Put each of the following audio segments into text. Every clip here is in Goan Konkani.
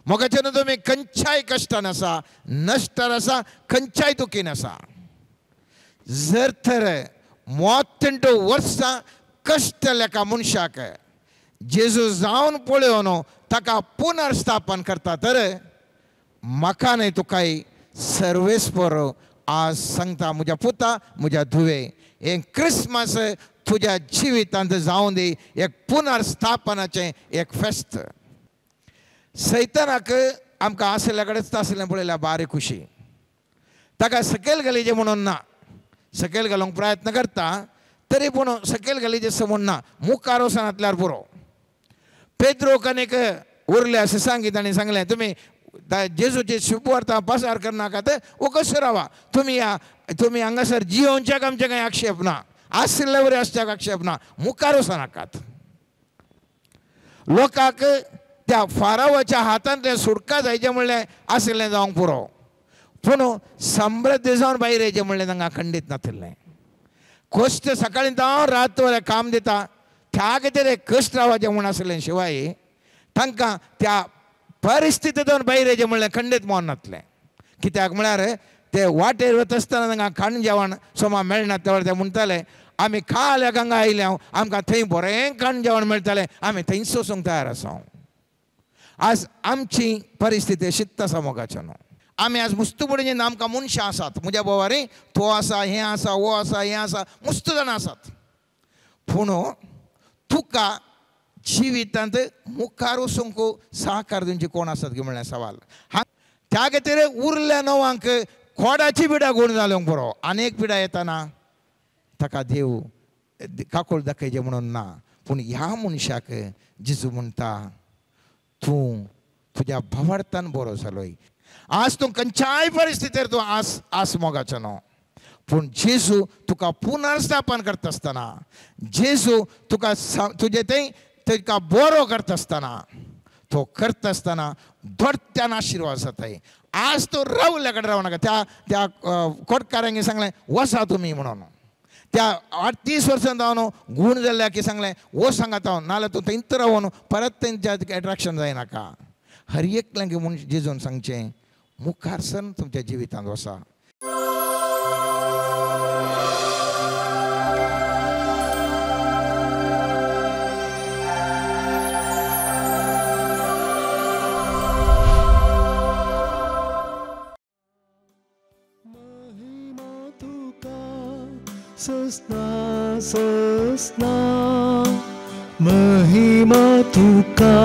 मोगाच्यान तुमी खंयच्याय कश्टान आसा, नश्टार आसा, खंयच्याय दुखीन आसा, जर तर 38 वर्सां कश्ट लेखा मनशाक जेजू जावन पळोवन ताका पुनर्स्थापन करता तर म्हाका न्हय तुकाय सर्वेस्पर आज सांगता, म्हज्या पुता म्हज्या धुवे, हें क्रिसमस तुज्या जिवितांत जावन दी एक पुनर्स्थापनाचें एक फेस्त. सैतानाक आमकां आशिल्ल्या कडेच आशिल्लें पळयल्यार बारी खुशी, ताका सकयल घालीचें म्हणून ना, सकयल घालूंक प्रयत्न करता तरी पूण सकयल घालीचें म्हूण ना, मुखार वचनातल्यार पुरो. पेद्रोक आनीक उरले अशें सांगीत आनी सांगलें, तुमी जेजूचे शुभवार्ता प्रसार करनाकात, वो रावा, तुमी तुमी हांगासर जियोवच्याक आमचें कांय आक्षेप ना, आशिल्ले वरी आसच्याक आक्षेप ना, मुखार वचनाकात. लोकांक त्या फारावाच्या हातांतलें सुटका जायचें म्हणलें आशिल्लें जावंक पुरो, पूण समृद्ध जावन भायर येयचें म्हणलें तांकां खंडीत नाशिल्लें. कश्ट सकाळीं जावन रात वयर काम दिता त्या खातीर कश्ट रावपाचें म्हूण आसलें, शिवाय तांकां त्या परिस्थितींतून भायर येयचें म्हणलें खंडीत मन नासलें. कित्याक म्हळ्यार ते वाटेर वता आसतना तांकां खाण जेवण सोमा मेळना त्या वेळार ते म्हणटाले, आमी काल हांगा आयल्या, आमकां थंय बरें खाण जेवण मेळटालें, आमी थंयच वचूंक तयार आसा. आज आमची परिस्थिती अशीच आसा मोगाचें न्हू. आमी आज मुस्तुपडीन आमकां मनशां आसात, म्हज्या बोवारी तो आसा, हें आसा, वो आसा, हें आसा, मुस्त जाणां आसात, पूण तुका जिवितांत मुखार वचूंक सहकार दिवचे कोण आसात की म्हणल्यार सवाल. त्या खातीर उरल्या णवांक कोडाची पिडा गूण जाल्यांक बरो, आनी एक पिडा येताना ताका देव काकूळ दाखयचें म्हणून ना, पूण ह्या मनशाक जेजू म्हणटा तूं तुज्या भावार्थान बरो जालोय. आज तूं खंयच्याय परिस्थितीर तूं आस आस मोगाचो न्हू, पूण जेजू तुका पुनर्स्थापन करता आसतना, जेजू तुका तुजें थंय तुका बरो करता आसतना, तो करता आसतना दोडत्यान आशिर्वाद जाताय. आज तूं रावल्या कडेन रावनाका. त्या त्या कोटकारांक सांगलें वसा तुमी म्हणून, त्या 38 वर्सां जावन गूण जाल्ल्या की सांगलें वच सांगात हांव, नाजाल्यार तूं थंयच रावन परत तेंच्या एट्रेक्शन जायनाका. हर एकल्यांक म्हूण जेजून सांगचें मुखार सन तुमच्या जिवितांत वसा. ससना ससना महिमा तुका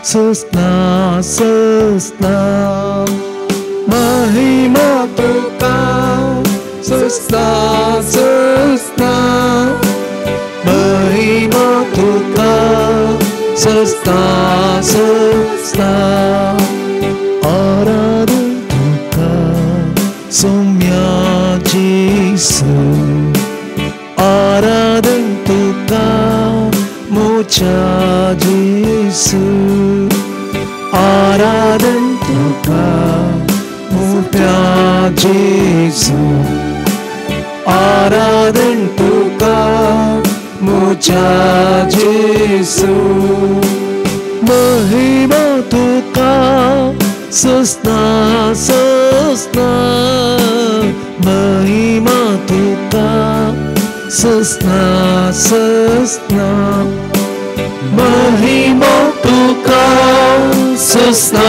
ससना ससना महिमा तुका ससना ससना महिमा तुका ससना ससना आराधन तुका सौम्या जेसू आराधन तुका मोचा जेसू आराधन तुका मोठ्या जेसू आराधन तुका मोचा जेसू महिमा तुका ससना ससना महिमा तुका ससना ससना महिमा तुका ससना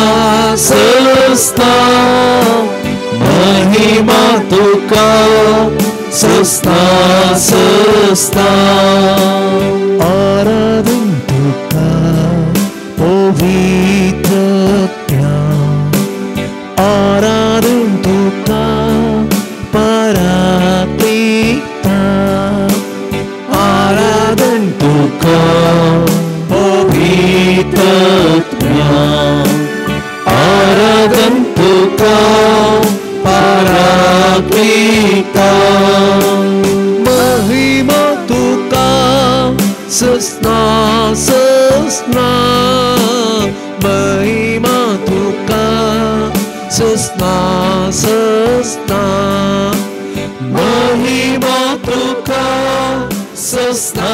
ससना महिमा तुका ससना ससना आराधन तुका पवित्र आराधन तुका परापिता आराधन तुका पवित्र आराधन तुका परापिता महिमा तुका ससना ससना महिमा तुका ससना ससना महिमा तुका ससना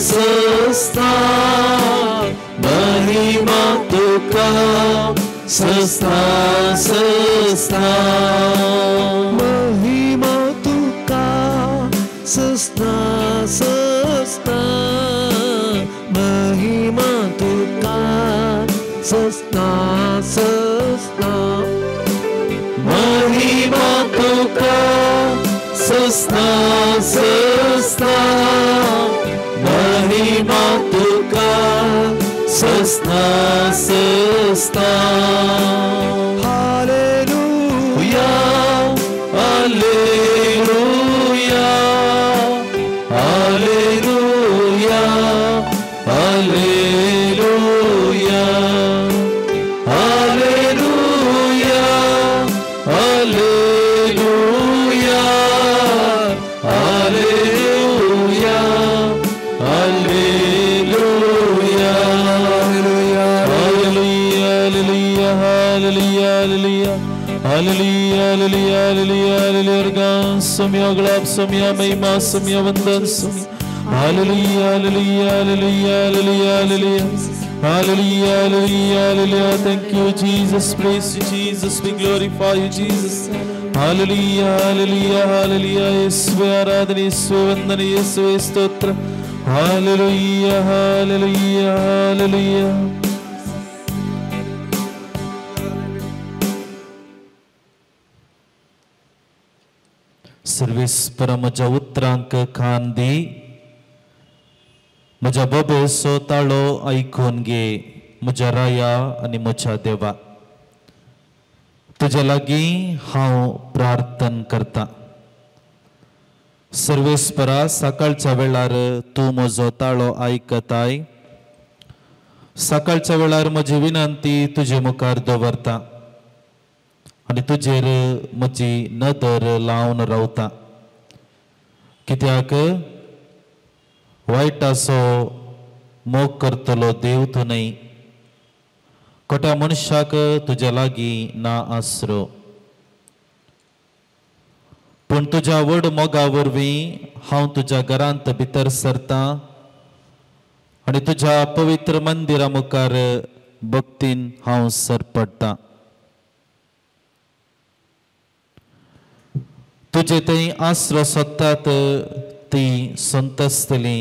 ससना महिमा तुका सस्ना सस्ना महिमा तुका सस्ना सस्ना महिमा तुका सस्ना सस्ना महिमा तुका सस्ना सस्ना महिमा तुका सस्ना सस्ना hallelujah hallelujah hallelujah hallelujah hallelujah hallelujah hallelujah hallelujah hallelujah hallelujah hallelujah hallelujah hallelujah hallelujah hallelujah सोम्या गुलाब सोम्या महिमा सोम्या वंदन सोम्या hallelujah hallelujah hallelujah hallelujah hallelujah hallelujah hallelujah hallelujah. Thank you Jesus, praise you Jesus, we glorify you Jesus. Hallelujah hallelujah hallelujah. येशुवे आराधना, येशुवे वंदन, येशुवे स्तोत्र. Hallelujah hallelujah hallelujah. सर्वेस्पर म्हज्या उतरांक कान दी, म्हज्या बोबेचो ताळो आयकून घे. म्हज्या राया आनी म्हज्या देवा, तुज्या लागीं हांव प्रार्थन करता. सर्वेस्परा, सकाळच्या वेळार तूं म्हजो ताळो आयकताय. सकाळच्या वेळार म्हजी विनंती तुजे मुखार दवरता आनी तुजेर म्हजी नदर लावन रावता. कित्याक वायटाचो मोग करतलो देव तूं न्हय, खोट्या मनशाक तुज्या लागीं ना आसरो. पूण तुज्या व्हड मोगा वरवीं हांव तुज्या घरांत भितर सरतां आनी तुज्या पवित्र मंदिरा मुखार भक्तीन हांव सरपडटां. तुजे थंय आसरो सोदतात ती संतसतली,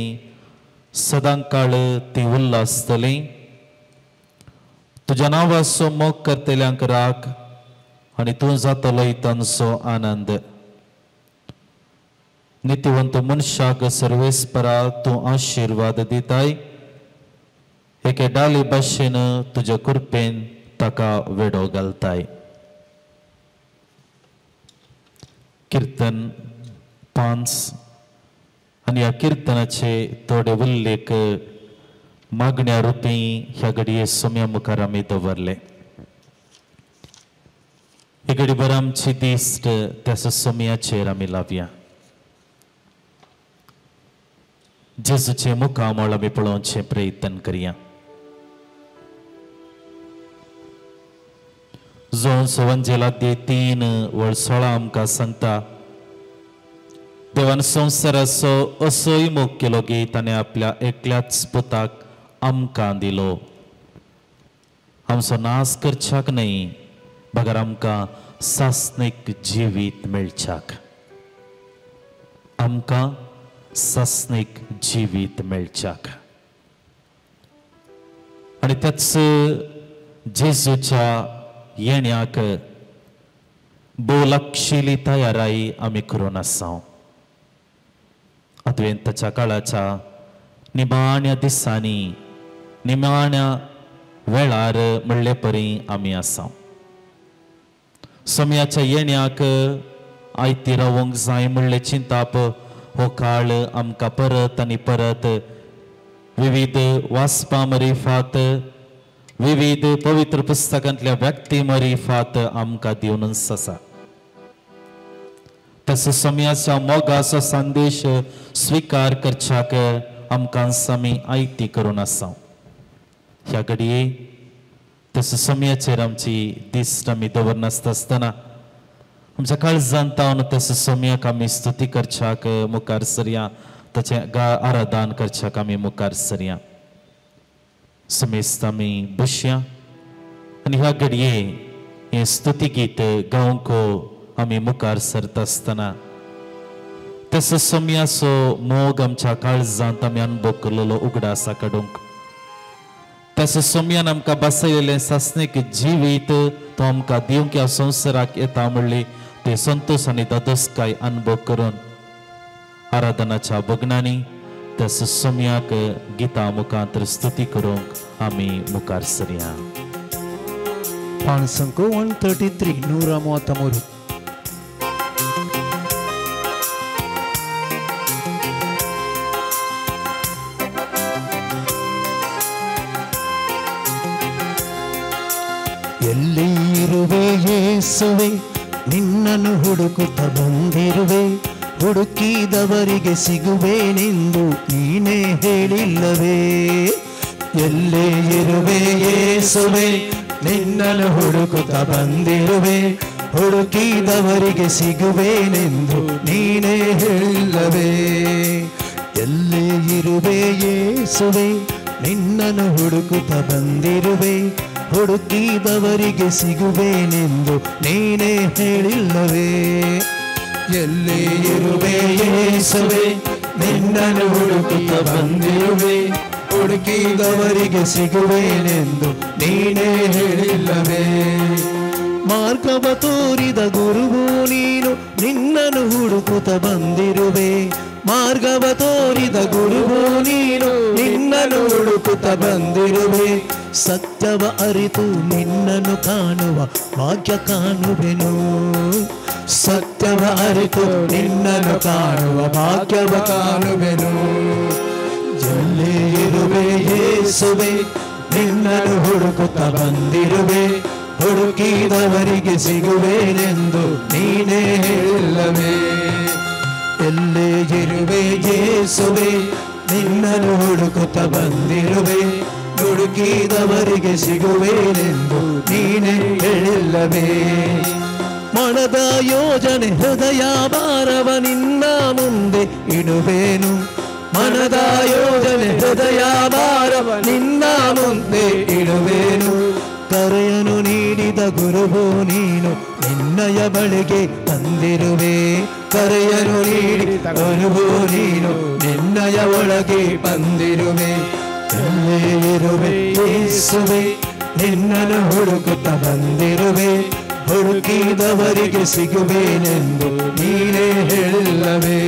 सदांकाळ ती उल्लासतली. तुज्या नांवाचो मोग करतल्यांक राख आनी तूं जातलो तांचो आनंद. नितीवंत मनशाक सर्वेस्परा तूं आशिर्वाद दिताय, एके डाली भाशेन तुज्या कृपेन ताका वेडो घालताय. कीर्तन 5 आनी ह्या किर्तनाचे थोडे उल्लेख मागण्या रुपी ह्या घडये सोम्या मुखार आमी दवरले. ही घडी भर आमची दिश्ट त्या सोम्याचेर आमी लावया. जेजूचे मुखामळ आमी पळोवचें प्रयत्न करया. जोन सवंजेला 3:16 आमकां सांगता, देवान संवसाराचो असोय मोग केलो की ताणें आपल्या एकल्याच पुताक आमकां दिलो, आमचो नाश करच्याक न्हय बगर आमकां सासणीक जिवीत मेळच्याक, आमकां सासणीक जिवीत मेळच्याक. आनी त्याच जेजूच्या येण्याक भोव लागशिल्ली तयाराय आमी करून आसा. अद्वैताच्या काळाच्या निमाण्या दिसांनी, निमाण्या वेळार म्हणले परी आमी आसा. समयाच्या येण्याक आयती रावंक जाय म्हणले चिंताप हो काळ आमकां परत आनी परत विविध वाचपा मरिफात, विविध पवित्र पुस्तकांतल्या व्यक्ती मरिफात आमकां दिवनच आसा. तसो समयाच्या मोगाचो संदेश स्विकार करच्याक आमकां आमी आयती करून आसा. ह्या घडये तसो समयाचेर आमची दिश्ट आमी दवरनासता आसतना आमच्या काळजांत तावन तसो समयाक आमी स्तुती करच्याक मुखार सरया, ताचें आराधन करच्याक आमी मुखार सरया. समेस्त आमी बसया आनी ह्या घडये हें स्तुती गीत गावंक आमी मुखार सरता आसतना तसो सोम्याचो मोग आमच्या काळजांत आमी अनुभव केल्लो उगडासा काडूंक, तसो सोम्यान आमकां बसयलेलें सासणीक जिवीत तो आमकां दिवंक ह्या संवसाराक येता म्हणली ते संतोश आनी दादोसकाय अनुभव करून आराधनाच्या भग्नांनी तसो सोम्याक गिता मुखांत स्तुती करूंक आमी मुखार सरया. पाणसंको 133 133. ಎಲ್ಲಿ ಇರುವೆ ಯೇಸುವೆ, ನಿನ್ನನ್ನು ಹುಡುಕುತ್ತ ಬಂದಿರುವೆ, ಹುಡುಕಿದವರಿಗೆ ಸಿಗುವೇನೆಂದು ನೀನೇ ಹೇಳಿಲ್ಲವೇ. ಎಲ್ಲೇ ಇರುವೆ ಯೇಸುವೆ, ನಿನ್ನನ್ನು ಹುಡುಕುತ್ತ ಬಂದಿರುವೆ, ಹುಡುಕಿದವರಿಗೆ ಸಿಗುವೇನೆಂದು ನೀನೇ ಹೇಳಿಲ್ಲವೇ. ಎಲ್ಲೇ ಇರುವೆ ಯೇಸುವೆ, ನಿನ್ನನ್ನು ಹುಡುಕುತ್ತ ಬಂದಿರುವೆ, ಹುಡುಕಿದವರಿಗೆ ಸಿಗುವೇನೆಂದು ನೀನೇ ಹೇಳಿಲ್ಲವೇ. ಎಲ್ಲೇ ಇರುವೆ ಯೇಸುವೆ, ನಿನ್ನನ್ನು ಹುಡುಕುತ್ತ ಬಂದಿರುವೆ, ಹುಡುಕಿದವರಿಗೆ ಸಿಗುವೇನೆಂದು ನೀನೇ ಹೇಳಿಲ್ಲವೇ. ಮಾರ್ಗವ ತೋರಿದ ಗುರುವು ನೀನು, ನಿನ್ನನ್ನು ಹುಡುಕುತ್ತ ಬಂದಿರುವೆ, ಮಾರ್ಗವ ತೋರಿದ ಗುರುವು ನೀನು, ನಿನ್ನನ್ನು ಹುಡುಕುತ್ತ ಬಂದಿರುವೆ. ಸತ್ಯವ ಅರಿತು ನಿನ್ನನ್ನು ಕಾಣುವ ಭಾಗ್ಯ ಕಾಣುವೆನು, ಸತ್ಯವ ಅರಿತು ನಿನ್ನನ್ನು ಕಾಣುವ ಭಾಗ್ಯವ ಕಾಣುವೆನು. ಎಲ್ಲೇ ಇರುವೆ ಯೇಸುವೆ, ನಿನ್ನನ್ನು ಹುಡುಕುತ್ತ ಬಂದಿರುವೆ, ಹುಡುಕಿದವರಿಗೆ ಸಿಗುವೇನೆಂದು ನೀನೇ ಹೇಳಿಲ್ಲವೇ. ಎಲ್ಲೇ ಇರುವೆ ಯೇಸುವೆ, ನಿನ್ನನ್ನು ಹುಡುಕುತ್ತ ಬಂದಿರುವೆ, ಹುಡುಕಿದವರಿಗೆ ಸಿಗುವೇನೆಂದು ನೀನೇ ಹೇಳಿಲ್ಲವೇ. ಮನದ ಯೋಜನೆ ಹೃದಯ ಭಾರವ ನಿನ್ನ ಮುಂದೆ ಇಡುವೇನು, ಮನದ ಯೋಜನೆ ಹೃದಯ ಭಾರವ ನಿನ್ನ ಮುಂದೆ ಇಡುವೇನು. ಕರೆಯನ್ನು ನೀಡಿದ ಗುರುವು ನೀನು, ನಿನ್ನಯ ಬಳಿಗೆ ಬಂದಿರುವೆ, ಕರೆಯನ್ನು ನೀಡಿದ ಗುರುವು ನೀನು, ನಿನ್ನಯ ಒಳಗೆ ಬಂದಿರುವೆ. ಎಲ್ಲೇ ಇರುವೆ ಯೇಸುವೆ, ನಿನ್ನನ್ನು ಹುಡುಕುತ್ತ ಬಂದಿರುವೆ, ಹುಡುಕಿದವರಿಗೆ ಸಿಗುವೇನೆಂದು ನೀನೇ ಹೇಳಿಲ್ಲವೇ.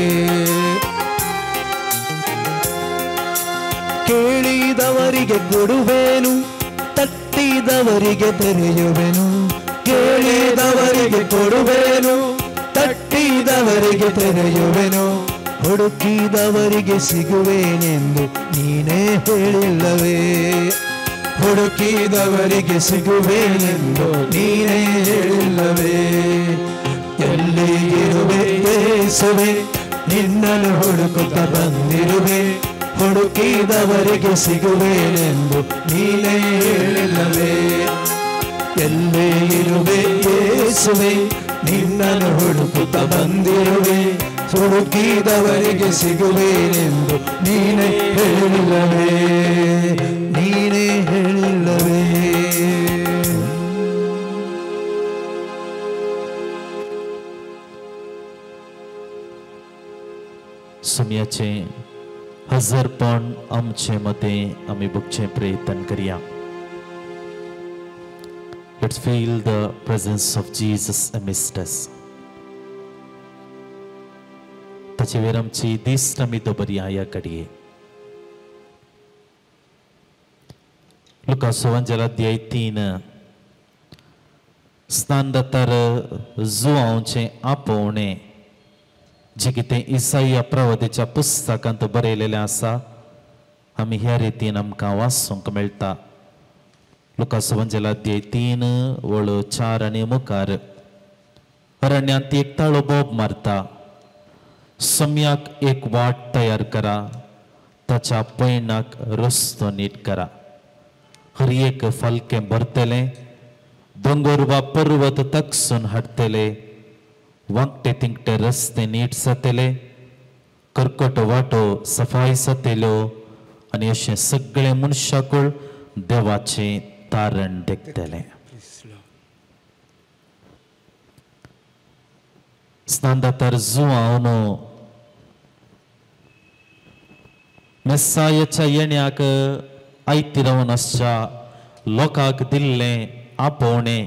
ಕೇಳಿದವರಿಗೆ ಕೊಡುವೇನು, ತಟ್ಟಿದವರಿಗೆ ತೆರೆಯುವೆನು, ಕೇಳಿದವರಿಗೆ ಕೊಡುವೇನು, ತಟ್ಟಿದವರಿಗೆ ತೆರೆಯುವೆನು. ಹುಡುಕಿದವರಿಗೆ ಸಿಗುವೇನೆಂದು ನೀನೇ ಹೇಳಿಲ್ಲವೇ, ಹುಡುಕಿದವರಿಗೆ ಸಿಗುವೇನೆಂದು ನೀನೇ ಹೇಳಿಲ್ಲವೇ. ಎಲ್ಲೇ ಇರುವೆ ಯೇಸುವೆ, ನಿನ್ನನ್ನು ಹುಡುಕುತ್ತ ಬಂದಿರುವೆ, ಹುಡುಕಿದವರಿಗೆ ಸಿಗುವೇನೆಂದು ನೀನೇ ಹೇಳಿಲ್ಲವೇ. ಎಲ್ಲೇ ಇರುವೆ ಯೇಸುವೆ, ನಿನ್ನನ್ನು ಹುಡುಕುತ್ತ ಬಂದಿರುವೆ, ಹುಡುಕಿದವರಿಗೆ ಸಿಗುವೇನೆಂದು ನೀನೇ ಹೇಳಿಲ್ಲವೇ, ನೀನೇ ಹೇಳಿಲ್ಲವೇ. सोम्याचे हजरपण आमचे मतें आमी भोगचें प्रयत्न करया. Let's feel the presence of Jesus amidst us. ताचे वेर आमची दिश्ट आमी दवरया ह्या घडये. लुकास सुवार्ता 3 स्नानदातार जुआंवचें आपोवणें जें कितें इसाया प्रवादाच्या पुस्तकांत बरयलेलें आसा आमी ह्या रितीन आमकां वाचूंक मेळटा. लुकास सुवार्ता 3 वळ 4 आनी मुखार अरण्यांत एक ताळो बोब मारता, सम्याक एक वाट तयार करा, ताच्या पयणाक रस्तो नीट करा. हर एक फालकें भरतलें, दोंगर वा पर्वत तकसून हाडटले, वांकटे तिंकटे रस्ते नीट जातले, कर्कट वाटो सफाय जातल्यो आनी अशें सगळें मनशाकूळ देवाचें तारण देखतलें. Praise Lord. स्नानदातार जुवांव मेस्सायाच्या येण्याक आयती रावन आसच्या लोकांक दिल्लें आपोवणें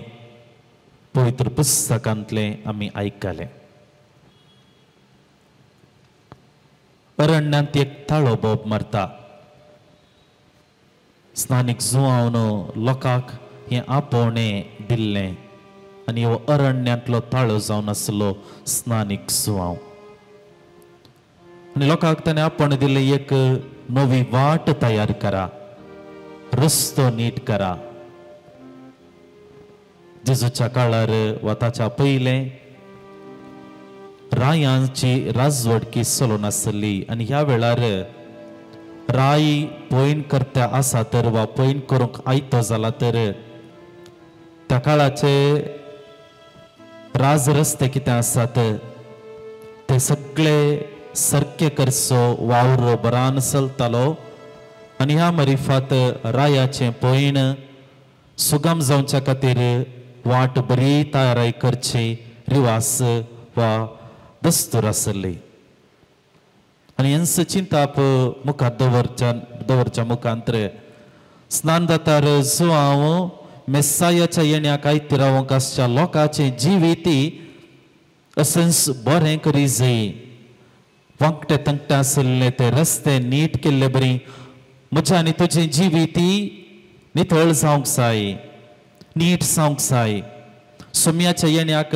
पवित्र पुस्तकांतलें आमी आयकलें. अरण्यांत एक ताळो बोब मारता. स्नानीक जुवांव लोकांक हें आपोवणें दिल्लें आनी हो अरण्यांतलो ताळो जावन आसलो स्नानीक जुवांव. आनी लोकांक ताणें आपोवणें दिल्लें एक नवी वाट तयार करा, रस्तो नीट करा. जेजूच्या काळार वा ताच्या पयलें रायांची राजवटकी चलून आसली आनी ह्या वेळार राय पयण करता आसा तर वा पयण करूंक आयतो जाला तर त्या काळाचे राज रस्ते कितें आसात ते सगळे सारके करचो वावर बरान चलतालो आनी ह्या मरिफात रायाचें पयण सुगम जावच्या खातीर वाट बरी तयारी करची रिवास वा दस्तूर आसली. आनी हेंच चिंताप मुखार दवरच्या मुखांतर स्नानदातार जुवांव मेस्सायाच्या येण्याक आयती रावंक आसच्या लोकांचें जिवीत असेंच बरें करी जाय. वांकटे तंकटे आशिल्ले ते रस्ते नीट केल्ले बरी म्हज्या आनी तुजें जिवीत नितळ जावंक जाय, नीट जावंक जाय. सोम्याच्या येण्याक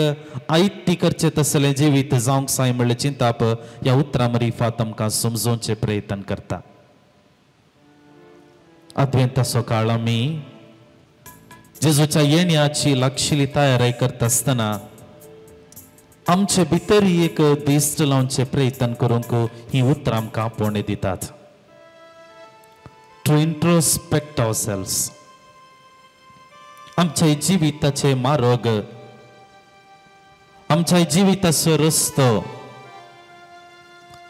आयती करचें तसलें जिवीत जावंक जाय म्हणलें चिंताप ह्या उतरां मरिफात आमकां समजोवचें प्रयत्न करता. आदवेंताचो काळ आमी जेजूच्या येण्याची लागशिल्ली तयारी करता आसतना आमचे भितर एक दिश्ट लावचें प्रयत्न करूंक ही उतरां आमकां आपोवणें दितात. टू इंट्रोस्पेक्ट अवरसेल्व्स, आमच्या जिविताचे मार्ग, आमच्या जिविताचो रस्तो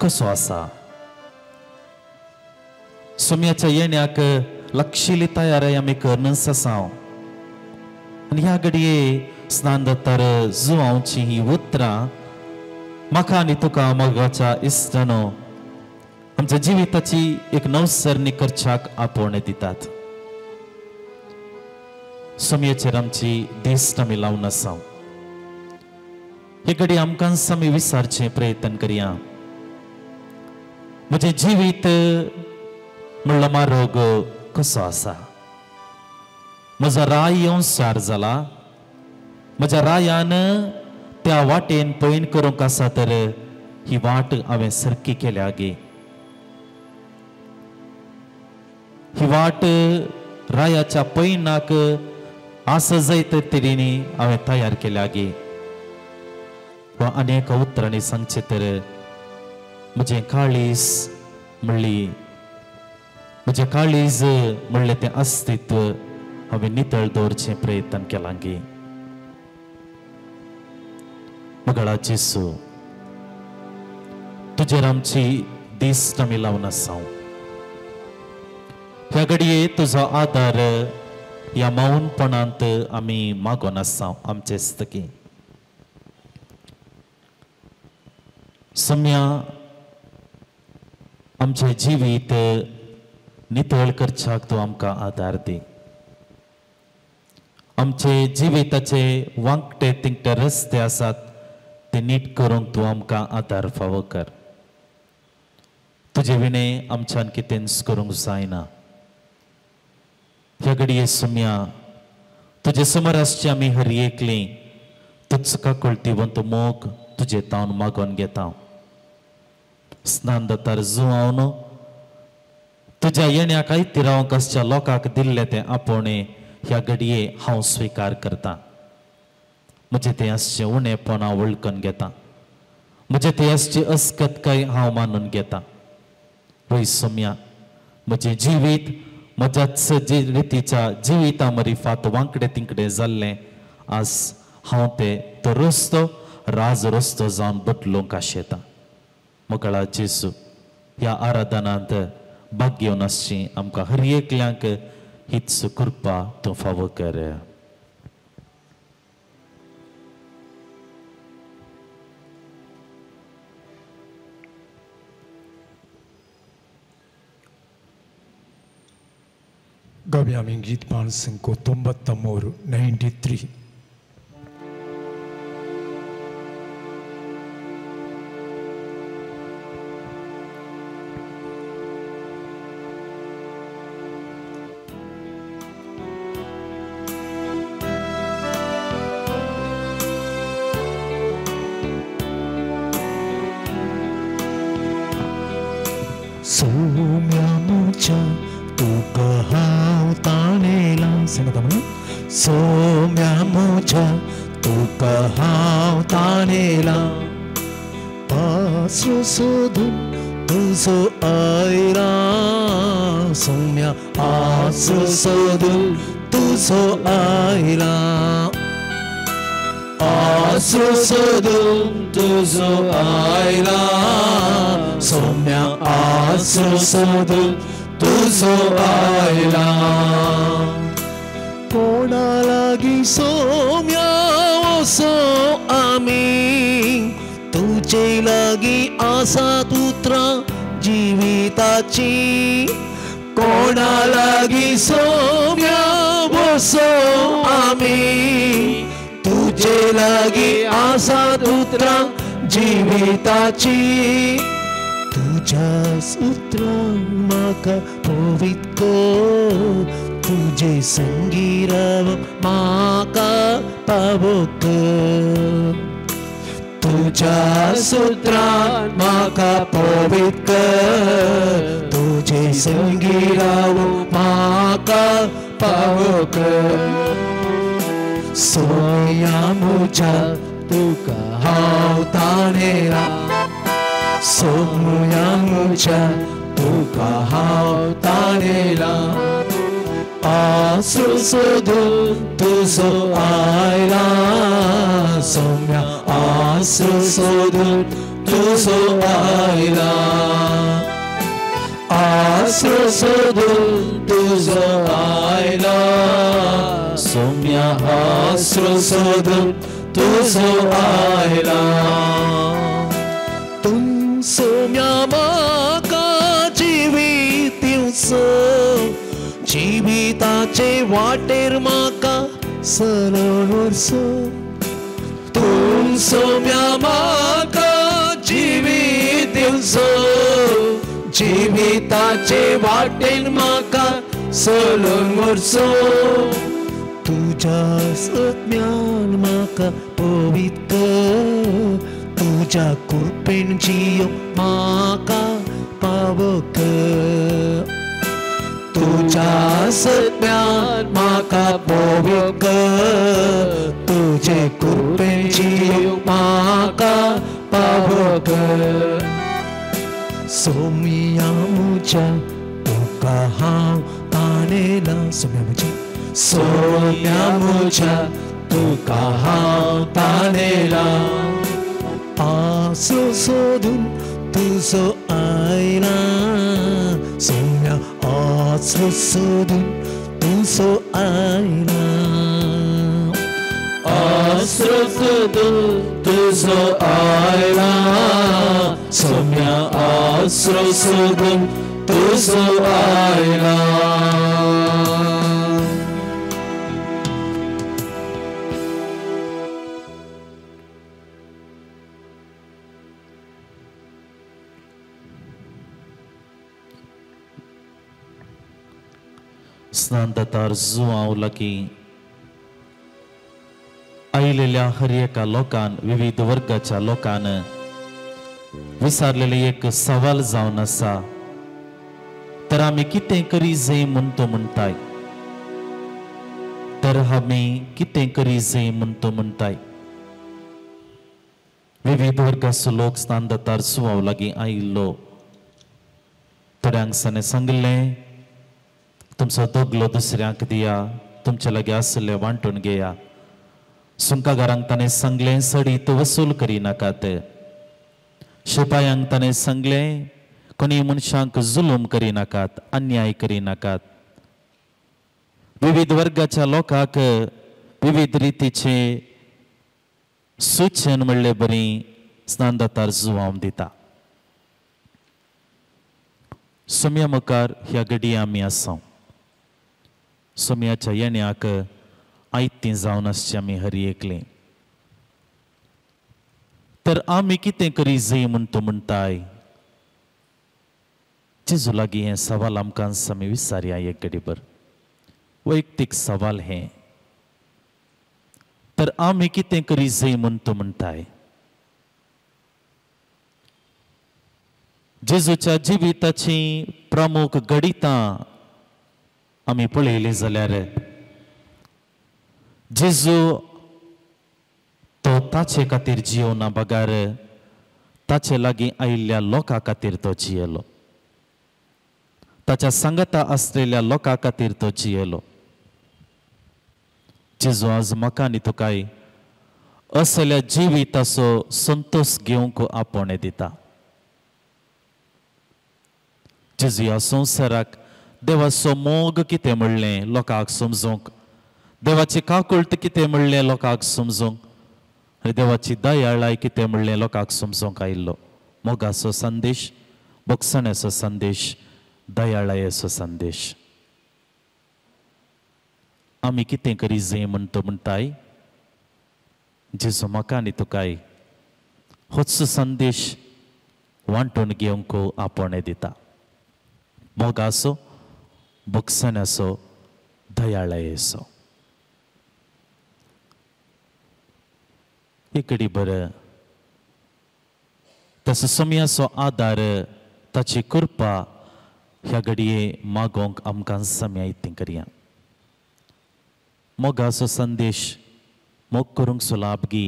कसो आसा. सोम्याच्या येण्याक लागशिल्ली तयारी आमी करनच आसा. आनी ह्या घडये स्नानदातार जुवांवची ही उतरां म्हाका आनी तुका मोगाच्या इश्टानो आमच्या जिविताची एक नवसरणी करच्याक आपोवणें दितात. सोम्याचेर आमची दिश्ट आमी लावन आसा. हे घडी आमकांच आमी विचारचें प्रयत्न करया, म्हजें जिवीत म्हणलो मार्ग कसो आसा. म्हजो राय येवन सार जाला, म्हज्या रायान त्या वाटेन पयण करूंक आसा तर ही वाट हांवें सारकी केल्या गे. ही वाट रायाच्या पयणाक आसा जाय तर तरेनी हांवें तयार केल्या गे. वा आनी एका उतरांनी सांगचें तर म्हजें काळीज म्हणली, म्हजें काळीज म्हणलें तें अस्तित्व हांवें नितळ दवरचें प्रयत्न केलां गे. मगळा जेसू, तुजेर आमची दिश्ट आमी लावन आसा. ह्या घडये तुजो आदार ह्या मौनपणांत आमी मागोन आसा आमचे स्तकी. सम्या आमचें जिवीत नितळ करच्याक तूं आमकां आदार दी. आमचे जिविताचे वांकटे तिंकटे रस्ते आसात ते नीट करूंक तूं आमकां आदार फावो कर. तुजे विणें आमच्यान कितेंच करूंक जायना. ह्या घडये सुम्या तुजे समोर आसची आमी हर एकली तूच काकुळतीवंत मोग तुजे तावन मागोवन घेता. स्नानदातार जुवांव तुज्या येण्याक आयती रावंक आसच्या लोकांक दिल्लें तें आपोवणें ह्या घडये हांव स्विकार करता. म्हजें तें आसचें उणेपण हांव वळखून घेता, म्हजें तें आसची अस्कतकाय हांव मानून घेता. वय सोम्या, म्हजें जिवीत म्हज्याच रितीच्या जिविता मरिफात वांकडे तिंकडे जाल्लें आज हांव ते तो रस्तो राज रस्तो जावन बदलूंक आशेता. मोगळा जेजू, ह्या आराधनांत भाग घेवन आसची आमकां हर एकल्यांक हीच कृपा तूं फावो कर. गव्यामी गीत पाणसंको 93 93. सोम्या मुझ्या तुका हांव ताणेला सांगता म्हणून सोम्या मुझ्या तुका हांव ताणेला आसरो सोदून तुजो आयला सोम्या आसरो सोदून तुजो आयला आसरो सोदून तुजो आयला सोम्या आसरो सोदून तुजो आयला कोणा लागी सोम्या वसो आमी तुजे लागी आसा उतरां जिविताची कोणा लागी सोम्या वसो आमी तुजे लागी आसा उतरां जिविताची तुज्या उतरां म्हाका पवित्र तुजे संगी राव म्हाका पावोक तुज्या उतरां म्हाका पवित्र तुजे संगी राव म्हाका पावोक सोम्या मुझ्या तुका हांव ताणेला सोम्या मुझ्या तुका हांव ताणेला आसरो सोदून तुजो आयला सोम्या आसरो सोदून तुजो आयला आसरो सोदून तुजो आयला सोम्या आसरो सोदून तुजो आयला तूं सोम्या म्हाका जिवीत दिवचो जिविताचे वाटेर म्हाका सरळ व्हरचो तूं सोम्या म्हाका जिवीत दिवचो जिविताचे वाटेर म्हाका सरळ व्हरचो तुज्या सत्म्यान म्हाका पवित्र तुज्या कृपेन जियो म्हाका पावक तुज्या सत्म्यान म्हाका पवित्र तुजे कृपेन जियो म्हाका पावक सोम्या मुझ्या तुका हांव ताणेला सोम्या मुझ्या सोम्या मुझ्या तुका हांव ताणेला आसरो सोदून तुजो आयला सोम्या आसरो सोदून तुजो आयला आसरो सोदून तुजो आयला सोम्या आसरो सोदून तुजो आयला. स्नानदातार जुवांव लागीं आयिल्ल्या हर एका लोकान विविध वर्गाच्या लोकान विचारलेले एक सवाल जावन आसा, तर आमी कितें करी जाय म्हूण तो म्हणटाय, तर आमी कितें करी जाय म्हूण तो म्हणटाय. विविध वर्गाचो लोक स्नानदातार जुवांव लागीं आयिल्लो. थोड्यांक ताणें सांगिल्लें, तुमचो दगलो दुसऱ्यांक दिया, तुमचे लागीं आशिल्लें वांटून घेया. सुंकागारांक ताणें सांगलें, सडीत वसूल करिनाकात. शिपायांक ताणें सांगलें, कोणी मनशांक जुलूम करिनाकात, अन्याय करिनाकात. विविध वर्गाच्या लोकांक विविध रितीचे सूचन म्हणले बरी स्नानदातार जुवांव दिता. सोम्या मुखार ह्या घडये आमी आसा. सोम्याच्या येण्याक आयतीं जावन आसचें आमी हरी एकलें. तर आमी कितें करी जाय म्हूण तूं म्हणटाय? जेजू लागीं हें सवाल आमकां आमी विचारया एक घडीभर. वैयक्तीक सवाल हें. तर आमी कितें करी जाय म्हूण तूं म्हणटाय? जेजूच्या जिविताची प्रमुख घडितां आमी पळयली जाल्यार जेजू तो ताचे खातीर जियोना बगार ताचे लागीं आयिल्ल्या लोकां खातीर तो जियेलो. ताच्या सांगाता आसलेल्या लोकां खातीर तो जियेलो. जेजू आज म्हाका आनी तुकाय असल्या जिविताचो संतोश घेवंक आपोवणें दिता. जेजू ह्या संवसाराक देवाचो मोग कितें म्हणलें लोकांक समजूंक, देवाची काकुळट कितें म्हणलें लोकांक समजूंक आनी देवाची दयाळाय कितें म्हणलें लोकांक समजूंक आयिल्लो. मोगाचो संदेश, भोगसण्याचो संदेश, दयाळायेचो संदेश. आमी कितें करी जाय म्हूण तूं म्हणटाय? जेजू म्हाका आनी तुकाय होच संदेश वांटून घेवंक आपोवणें दिता. मोगाचो, भोगसण्याचो, दयाळायेचो. एक घडी बरं तसो सोम्याचो आदार, ताची कृपा ह्या घडये मागोवंक आमकां सम्या इतलें करया. मोगाचो संदेश, मोग करूंक सुलाभ गी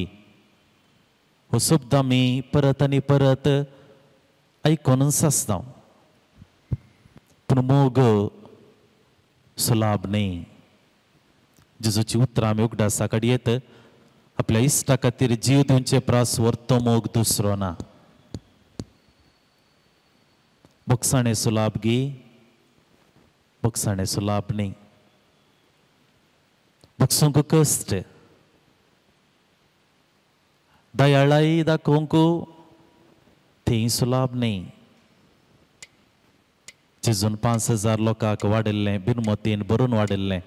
हो शब्द आमी परत आनी परत आयकोनूच आसता. पूण मोग सुलाभ न्ही. जेजूची उतरां आमी उगडासा काडयेत. आपल्या इश्टा खातीर जीव दिवचे प्रास व्हरतो मोग दुसरो ना. भोगसाणे सुलाभ गी? भोगसाणे सुलाभ न्ही. भोगसूंक कश्ट, दयाळाय दाखोवंक थंय सुलाभ न्ही. जेजून 5000 लोकांक वाडिल्लें, बिनमतीन भरून वाडिल्लें.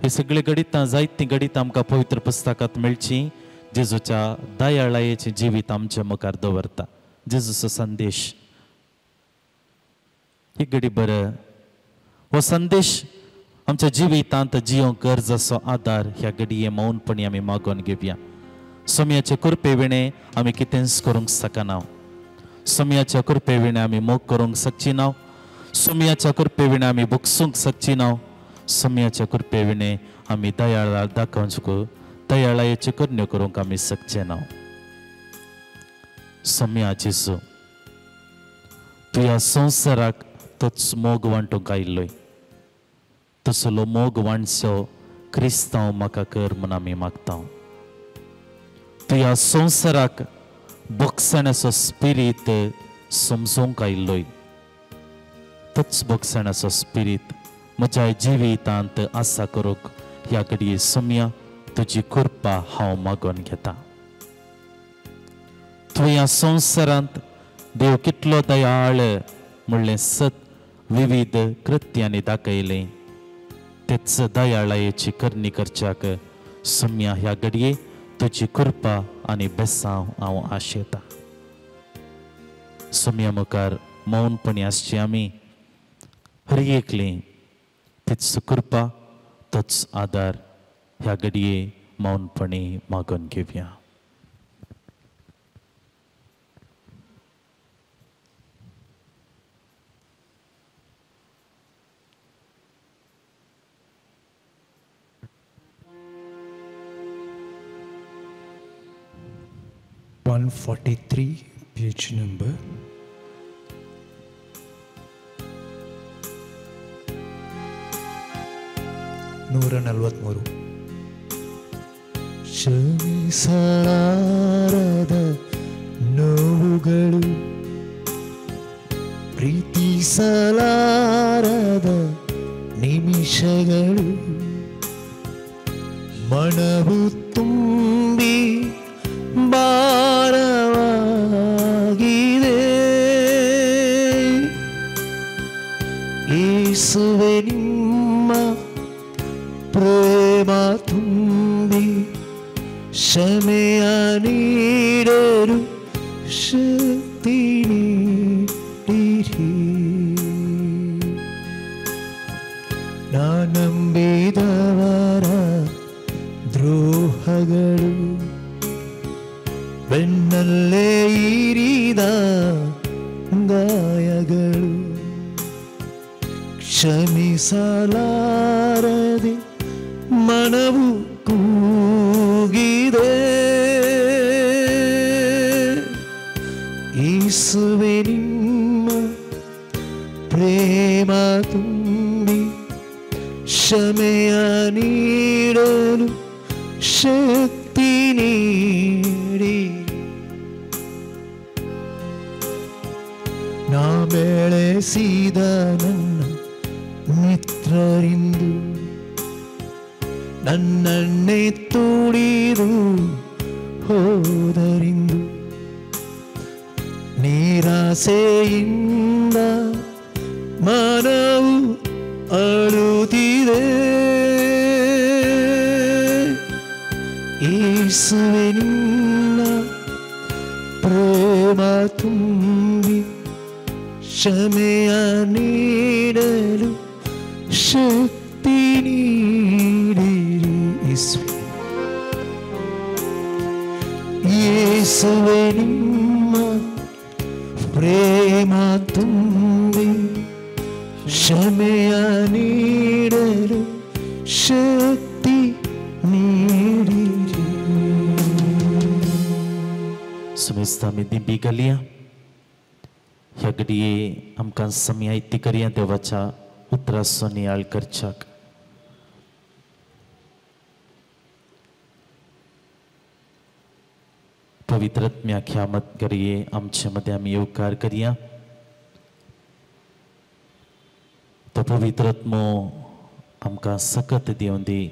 ही सगळीं घडितां, जायतीं घडितां आमकां पवित्र पुस्तकांत मेळची. जेजूच्या दयाळायेचें जिवीत आमचे मुखार दवरता जेजूचो संदेश. एक घडी बरं हो संदेश आमच्या जिवितांत जियोंक गरज असो आदार ह्या घडये मौनपणी आमी मागोवन घेवया. सोम्याचे कृपे विणें आमी कितेंच करूंक शकना. सोम्याच्या कृपे विणें आमी मोग करूंक शकची ना. सोम्याच्या कृपे विणें आमी भोगसूंक शकची ना. सोम्याच्या कृपे विणें आमी दयाळा दाखोवंक, दयाळायेच्यो करण्यो करूंक आमी शकचे ना. सोम्या जेजू, तूं ह्या संवसाराक तोच मोग वांटूंक आयिल्लोय. तसलो मोग वांटचो क्रिस्तांव म्हाका कर म्हूण आमी मागता. तूं ह्या संवसाराक भोगसण्याचो स्पिरीत समजूंक आयिल्लोय. तोच भोगसण्याचो स्पिरीत म्हज्या जिवितांत आसा करूंक ह्या घडये सोम्या तुजी कृपा हांव मागोवन घेता. तूं ह्या संवसारांत देव कितलो दयाळ म्हणलें सत विविध कृत्यांनी दाखयलें. तेच दयाळायेची करणी करच्याक सोम्या ह्या घडये तुजी कृपा आनी बेसांव हांव आशेता. सोम्या मुखार मौनपणी आसची आमी हर एकली तीच कृपा, तोच आदार ह्या घडये मौनपणी मागून घेवया. One 143 page number. 143. ಕ್ಷಮಿಸಲಾರದ ನೋವುಗಳು, ಪ್ರೀತಿಸಲಾರದ ನಿಮಿಷಗಳು, ಮನವು ತುಂಬಿ ಭಾರವಾಗಿದೆ. ನಿಮ್ಮ ಪ್ರೇಮ ತುಂಬಿ ಕ್ಷಮೆಯ ನೀಡಲು ಶಕ್ತಿ ನೀಡಿರಿ. ನಾ ನಂಬಿದವರ ದ್ರೋಹಗಳು ಬೆನ್ನಲ್ಲೇ ಇರಿದ ಗಾಯಗಳು ಕ್ಷಮಿಸಲಾರದೆ ಮನವು ಕೂಗಿದೆ. ಯೇಸುವೆ ನಿಮ್ಮ ಪ್ರೇಮ ತುಂಬಿ ಕ್ಷಮೆಯ ನೀಡಲು ಶಕ್ತಿ ನೀಡಿ. ನಾ ಬೆಳೆಸಿದ ನನ್ನ ಮಿತ್ರರಿಂದು ನನ್ನನ್ನೇ ತುಳಿದು ಹೋದರಿಂದು ನಿರಾಸೆಯಿಂದ ಮನವು ಅಳುತ್ತಿದೆ. ಯೇಸುವೆ ನಿನ್ನ ಪ್ರೇಮ ತುಂಬಿ ಕ್ಷಮೆಯ ನೀಡಲು ಶಕ್ತಿ ನೀಡಿರಿ. ಯೇಸುವೆ ನಿಮ್ಮ ಪ್ರೇಮ ತುಂಬಿ ಕ್ಷಮೆಯ ನೀಡಲು ಶಕ್ತಿ ನೀಡಿರಿ. सुमेस्ता आमी दिंबी घालया. ह्या घडये आमकां समय आयती करया देवाच्या उतराचो नियाळ करच्याक. पवित्र आत्म्याक ह्या मत घडये आमचे मदें आमी येवकार करया. तो पवित्र आत्मो आमकां सकत दिवन दी.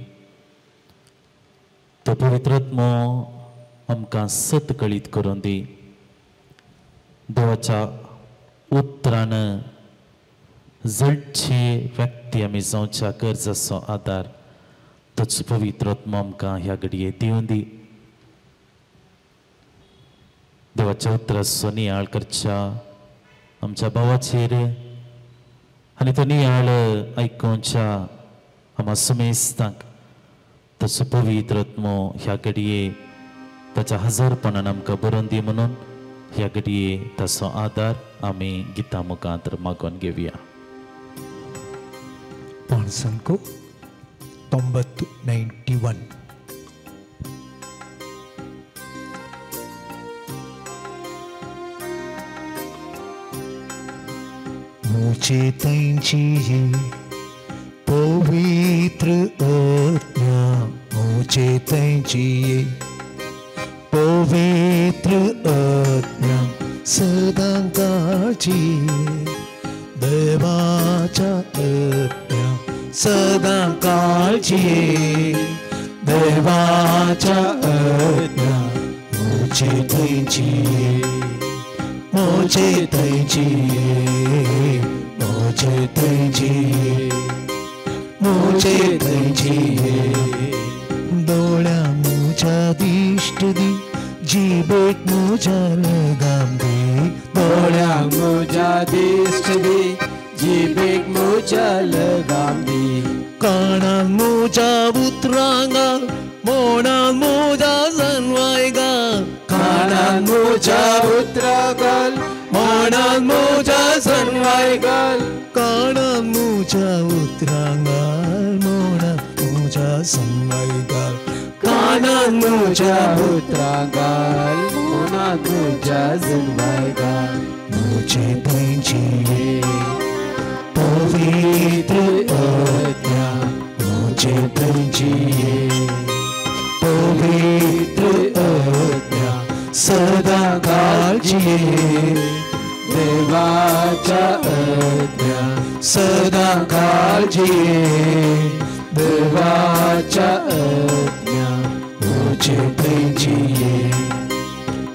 तो पवित्र आत्मो आमकां सत कळीत करून दी. देवाच्या उतरान जळचे व्यक्ती आमी जावच्या गरजाचो आदार तोच पवित्र आत्मो आमकां ह्या घडये दिवन दी. देवाच्या उतराचो नियाळ करच्या आमच्या भावाचेर आनी तो नियाळ आयकुच्या आमा सुमेस्तांक तसो पवित्र आत्मो ह्या घडये ताच्या हजारपणान आमकां बरोवन दी म्हणून ह्या घडये ताचो आदार आमी गिता मुखांत मागोवन घेवया. पाणसंको 90 91. मुझे तैंची पवित्र आत्मा, मुझे तैंची पवित्र आत्मा सदा काळजी देवाच्या आत्म्या सदा काळजी देवाच्या आत्म्या मुझे तैंची मुझे तैंची मुझे तैंची मुझे तैंची. दोळ्या मुझ्या दिश्ट दी जिबेक मुझ्या लगाम दी. दोळ्या मुझ्या दिश्ट दी जिबेक मुझ्या लगाम दी. कानान मुझ्या उतरां घाल मोणान मुझ्या जनवाय घाल. कानान मुझ्या उतरां घाल मोणान मुझ्या जनवाय घाल. कानान मुझ्या उतरां घाल मोणान मुझ्या जनवाय घाल. कानान मुझ्या उतरां घाल मोणान मुझ्या जनवाय घाल. मुझे तैंची पवित्र आत्मा, मुझे तैंची पवित्र आत्मा सदा काळजी देवाच्या आत्म्या सदा काळजी देवाच्या आत्म्या मुझे तैंची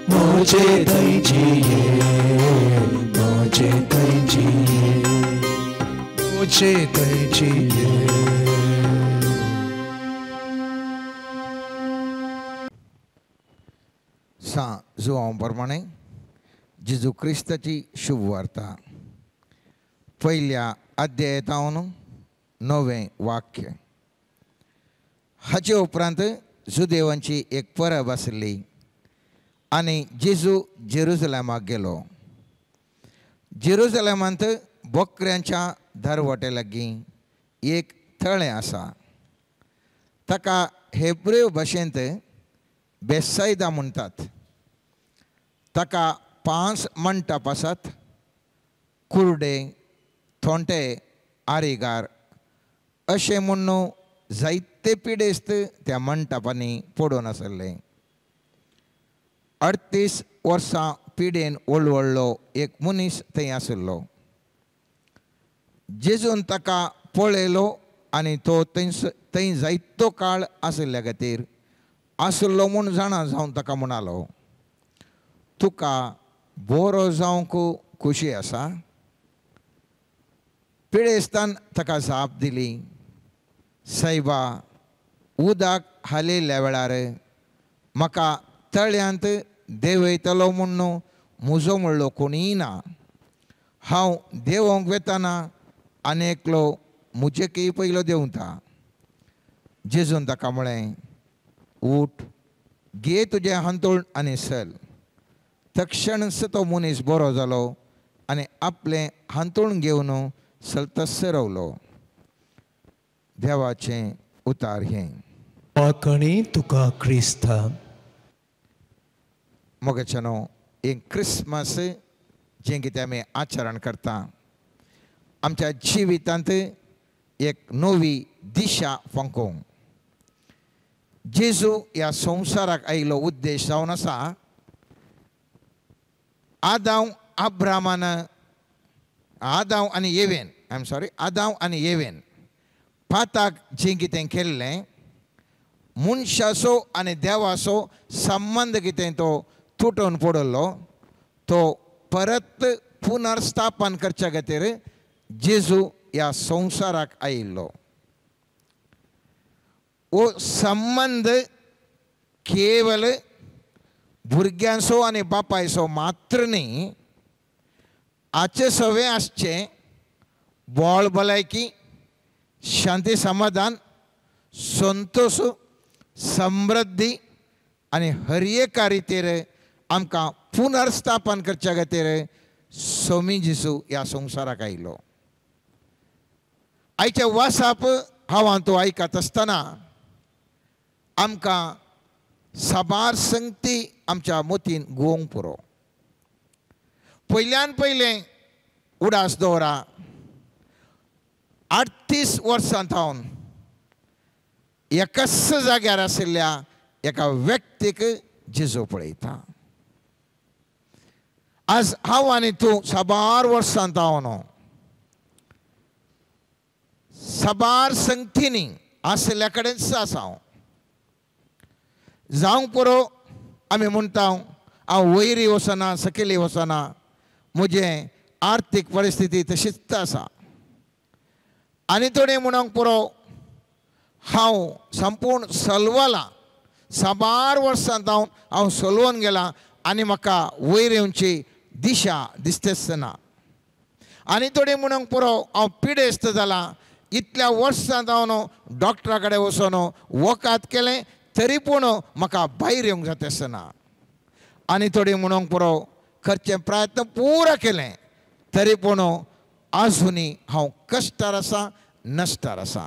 मुझे तैंची मुझे तैंची. येवचे थंयची ये. सा जुवांव प्रमाणे जेजू क्रिस्ताची शुभवार्ता पयल्या अध्यायतावन 9वें वाक्य. हाचे उपरांत जुदेवांची एक परब आसली आनी जेजू जेरुजलेमाक गेलो. जेरुजलेमांत बोकऱ्यांच्या दरवटे लागीं एक तळें आसा, ताका हेब्रेव भाशेंत बेसायदा म्हणटात. ताका 5 मंटप आसात. कुर्डे, थोंटे, आरेगार अशें म्हूण जायते पिडेस्त त्या मंटपांनी पडून आसले. 38 वर्सां पिडेन वळवळ्ळो एक मनीस थंय आशिल्लो. जेजून ताका पळयलो आनी तो थंय जायतो काळ आशिल्ल्या खातीर आशिल्लो म्हूण जाणा जावन ताका म्हणालो, तुका बरो जावंक खुशी आसा? पिडेस्तान ताका जाप दिली, सायबा, उदक हालयल्ल्या वेळार म्हाका तळ्यांत देंवयतलो म्हूण म्हजो म्हणलो कोणीय ना. हांव देंवोंक वेतना आनी एकलो म्हजेकय पयलो देंवता. जेजून ताका म्हळें, उठ, घे तुजें हांतूण आनी सल. तक्षणच तो मनीस बरो जालो आनी आपलें हांतूण घेवन सलतस रावलो. देवाचें उतार हें. वाकणी तुका क्रिस्ता. मोगाच्यानो, एक क्रिसमस जें कितें आमी आचरण करता आमच्या जिवितांत एक नवी दिशा फांकोवंक. जेजू ह्या संवसाराक आयिल्लो उद्देश जावन आसा आदांव अब्रामान आदांव आनी येवेन I am sorry आदांव आनी येवेन पाताक जें कितें केल्लें मनशाचो आनी देवाचो संबंद कितें तो तुटून पडिल्लो तो परत पुनर्स्थापन करच्या खातीर जेजू ह्या संवसाराक आयिल्लो. हो संबंद केवल भुरग्यांचो आनी बापायचो मात्र न्ही, हाचे सवें आसचें बोळ भलायकी, शांती, समाधान, संतोष, समृद्धी आनी हर एका रितीर आमकां पुनर्स्थापन करच्या खातीर स्वामी जेजू ह्या संवसाराक आयलो. आयचें वासाप हांव तूं आयकत आसतना आमकां साबार संगती आमच्या मतीन गोवंक पुरो. पयल्यान पयलें उडास दवरा, 38 वर्सां थावन एकाच जाग्यार आशिल्ल्या एका व्यक्तीक जेजू पळयता. आज हांव आनी तूं साबार वर्सां थावन साबार संगतींनी आशिल्ल्या कडेनच आसा. हांव जावंक पुरो आमी म्हणटा हांव वयरी वचना, सकयली वचना, म्हजें आर्थीक परिस्थिती तशीच आसा. आनी थोडे म्हणूंक पुरो हांव संपूर्ण सलवलां, साबार वर्सां जावन हांव सलवून गेलां आनी म्हाका वयर येवची दिशा दिसतेच ना. आनी थोडे म्हणूंक पुरो हांव पिडेस्त जालां, इतल्या वर्सां जावन डॉक्टरा कडेन वचून वखद केलें तरी पूण म्हाका भायर येवंक जाता ना. आनी थोडी म्हणूंक पुरो करचें प्रयत्न पुरा केलें तरी पूण आजुनी हांव कश्टार आसा, नश्टार आसा.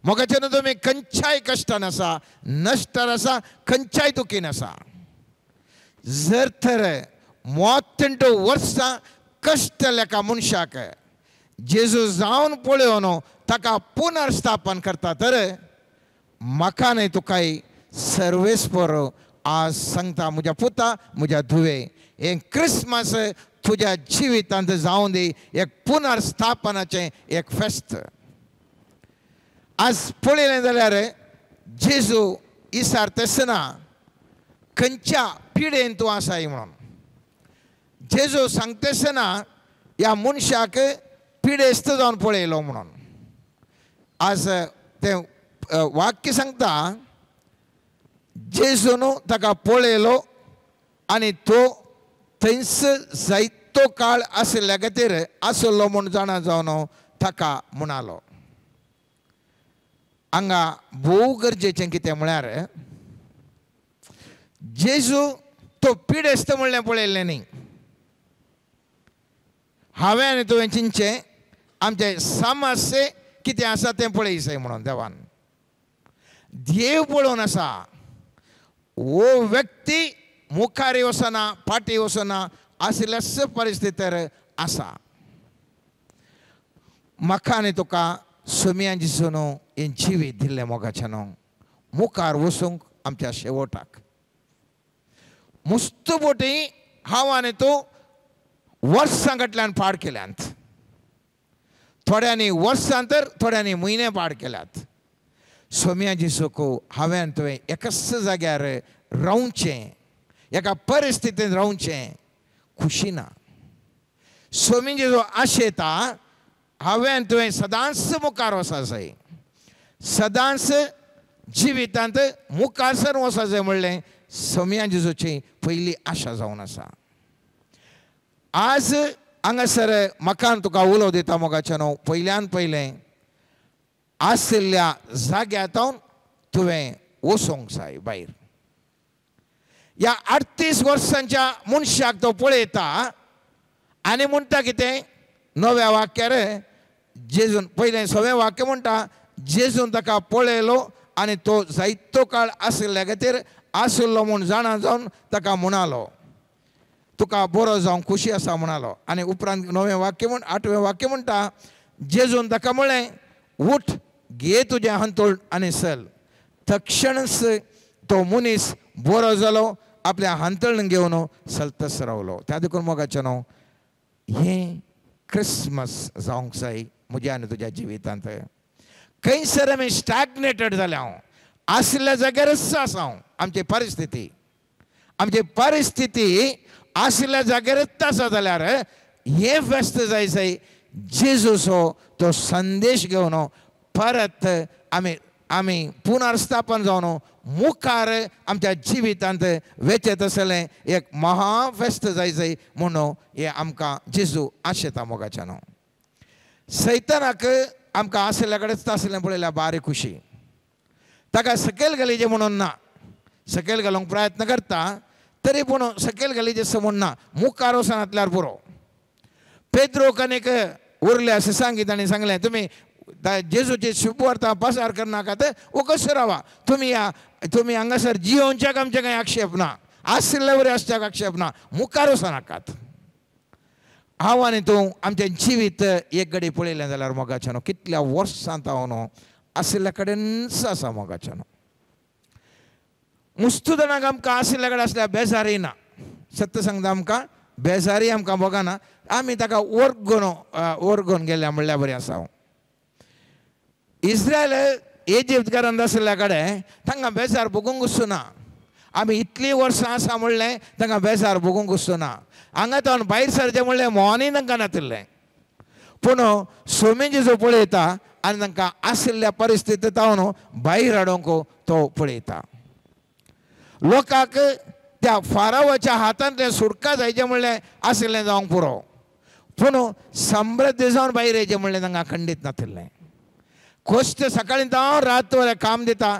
मोगाच्यान तुमी खंयच्याय कश्टान आसा, नश्टार आसा, खंयच्याय दुखीन आसा. जर तर 38 वर्सां कश्ट एका मनशाक जेजू जावन पळोवन ताका पुनर्स्थापन करता तर म्हाका न्हय तुकाय सर्वेस्पर आज सांगता, म्हज्या पुता, म्हज्या धुवे, हें क्रिसमस तुज्या जिवितांत जावन दी एक पुनर्स्थापनाचें एक फेस्त. आज पळयलें जाल्यार जेजू इसारतेसना खंयच्या पिडेन तूं आसाय म्हणून जेजू सांगतेसना ह्या मनशाक पिडेस्त जावन पळयलो म्हणून. आज तें वाक्य सांगता, जेजून ताका पळयलो आनी तो थंयच जायतो काळ आशिल्ल्या खातीर आसलो म्हूण जाणा जावन ताका म्हणालो. हांगा भोव गरजेचें कितें म्हळ्यार जेजू तो पिडेस्त म्हणलें पळयल्लें न्ही. हांवें आनी तुवें चिंतचें आमचें समस्ये कितें आसा तें पळयचें म्हणून देवान देव पळोवन आसा. हो व्यक्ती मुखार वचना फाटीं वचना आशिल्ल्याच परिस्थितीर आसा. म्हाका आनी तुका सोम्या जेजून हें जिवीत दिल्लें मोगाचें न्हू मुखार वचूंक आमच्या शेवटाक मुस्त बोटी हांव आनी तूं वर्सां फाटल्यान पाड केल्यांत. थोड्यांनी वर्सां तर थोड्यांनी म्हयने पाड केल्यात. सोम्या जेजूक हांवें तुवें एकाच जाग्यार रावचें, एका परिस्थितींत रावचें खुशी ना. सोमी जेजू आशेता हांवें तुवें सदांच मुखार वचूंक जाय, सदांच जिवितांत मुखार सर वचूंक जाय म्हणलें सोम्या जेजूची पयली आशा जावन आसा. आज हांगासर म्हाका तुका उलो दिता मोगाचें न्हू, पयल्यान पयलें आशिल्ल्या जाग्यातून तुवें वचूंक जाय भायर. ह्या 38 वर्सांच्या मनशाक तो पळयता आनी म्हणटा कितें नव्या वाक्यार जेजून पयलें सवें वाक्य म्हणटा जेजून ताका पळयलो आनी तो जायतो काळ आशिल्ल्या खातीर आशिल्लो म्हूण जाणा जावन ताका म्हणालो तुका बरो जावंक खुशी आसा म्हणालो. आनी उपरांत णवें वाक्य म्हण आठवें वाक्य म्हणटा जेजून ताका म्हळें उठ घे तुजें हांतोळ आनी चल. तक्षणच तो मनीस बरो जालो, आपल्या हांतळण घेवन चलतच रावलो. त्या देखून मोगाचें न्हू हें क्रिसमस जावंक जाय म्हज्या आनी तुज्या जिवितांत. खंयसर आमी स्टॅग्नेटेड जाल्या हांव आशिल्ल्या जाग्यारच आसा हांव. आमची परिस्थिती आमची परिस्थिती आशिल्ल्या जाग्यारच आसा जाल्यार हें फेस्त जाय जाय जेजूचो तो संदेश घेवन परत आमी आमी पुनर्स्थापन जावन मुखार आमच्या जिवितांत वेचें तसलें एक महाफेस्त जाय जाय म्हणून हें आमकां जेजू आशेता मोगाच्यान. सैतानाक आमकां आशिल्ल्या कडेच आशिल्लें पळयल्यार बारीक खुशी, ताका सकयल घालीचें म्हणून ना, सकयल घालूंक प्रयत्न करता तरी पूण सकयल घालीचें म्हूण ना, मुखार वचनातल्यार पुरो. पेद्रोक आनीक उरले अशें सांगीत आनी सांगलें तुमी जेजूची शुभवार्ता प्रसार करनाकात वकस रावा, तुमी ह्या तुमी हांगासर जियोवच्याक आमचें कांय आक्षेप ना, आशिल्ले वरी आसच्याक आक्षेप ना, मुखार वचनाकात. हांव आनी तूं आमचें जिवीत एक घडी पळयलें जाल्यार मोगाच्यान कितल्या वर्सांत हांव न्हू आशिल्ल्या कडेनच आसा मोगाच्यान. मुस्तू जाणांक आमकां आशिल्ल्या कडेन आसल्यार बेजारी ना, सत्य सांगता आमकां बेजारी आमकां भोगना, आमी ताका वर्गून वर्गून गेल्या म्हणल्यार बरें आसा. हांव इस्रायल इजिप्तकारान आशिल्ल्या कडेन तांकां बेजार भोगूंक वचना, आमी इतलीं वर्सां आसा म्हणलें तांकां बेजार भोगूंक वचना, हांगा तावन भायर सरचें म्हणलें मोनूय तांकां नातिल्लें. पूण सोमी जेजू पळयता आनी तांकां आशिल्ल्या परिस्थितींत तावन भायर हाडूंक तो पळयता. लोकांक त्या फारावाच्या हातांतलें सुटका जायचें म्हणलें आशिल्लें जावंक पुरो, पूण समृद्ध जावन भायर येयचें म्हणलें तांकां खंडीत नातिल्लें. कश्ट सकाळीं जावन रात वरें काम दिता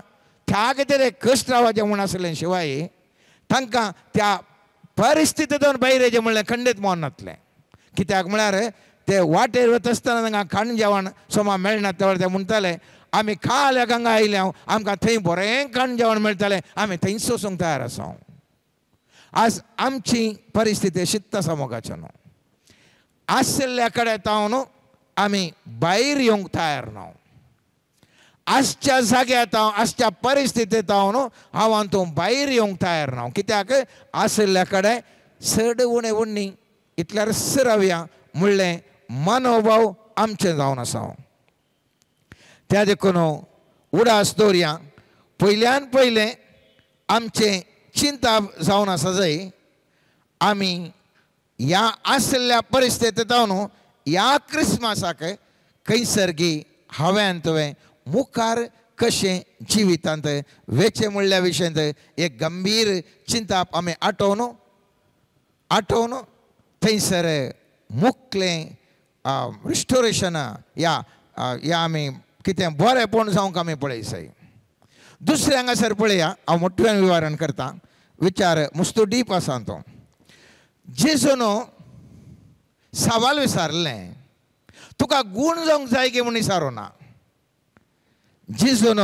त्या खातीर एक कश्ट रावपाचें म्हूण आसलें शिवाय तांकां त्या परिस्थितींतून भायर येयचें म्हणलें खंडीत मन नातलें. कित्याक म्हळ्यार ते वाटेर वता आसतना तांकां खाण जेवण सोमा मेळना त्या ते म्हणटाले आमी काल हांगा आयले आमकां थंय बरें खाण जेवण मेळटालें आमी थंयच वचूंक तयार आसा. आज आमची परिस्थिती अशीच आसा मोगाचें न्हू, आशिल्ल्या कडेन तावन आमी भायर येवंक तयार ना. आजच्या जाग्यात हांव आजच्या परिस्थितींत हांव न्हू हांव आनी तूं भायर येवंक तयार ना. कित्याक आशिल्ल्या कडेन चड उणें उण्णी इतल्यार रावया म्हणलें मनोभाव आमचें जावन आसा. त्या देखून उडास दवरया पयल्यान पयलें आमचें चिंता जावन आसा जाय आमी ह्या आशिल्ल्या परिस्थितींत हांव न्हू ह्या क्रिसमसाक खंयसर गी हांवें तुवें मुखार कशें जिवितांत वेचें म्हणल्या विशयांत एक गंभीर चिंताप आमी आठोवन आठोवन थंयसर मुखलें रिस्टोरेशन ह्या ह्या आमी कितें बरेंपण जावंक आमी पळयसाय. दुसरें हांगासर पळया, हांव मोठ्यान विवरण करता, विचार मुस्तो डीप आसा तो. जेजून सवाल विचारलें तुका गूण जावंक जाय की म्हूण विचारूना. जेजून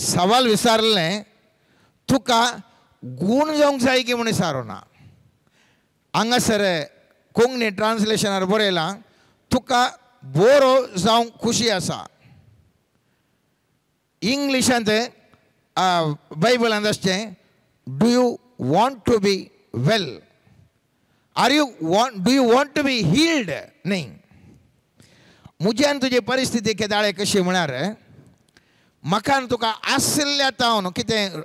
सवाल विचारलें तुका गूण जावंक जाय की म्हूण विचारूना. हांगासर कोंकणी ट्रान्सलेशनार बरयलां तुका बरो जावंक खुशी आसा. इंग्लिशांत बायबलांत आसचें do you want to be well, are you want, do you want to be healed. न्ही, म्हज्यान तुजी परिस्थिती केदाळे कशी म्हळ्यार म्हाका तुका आशिल्ल्या तावन कितें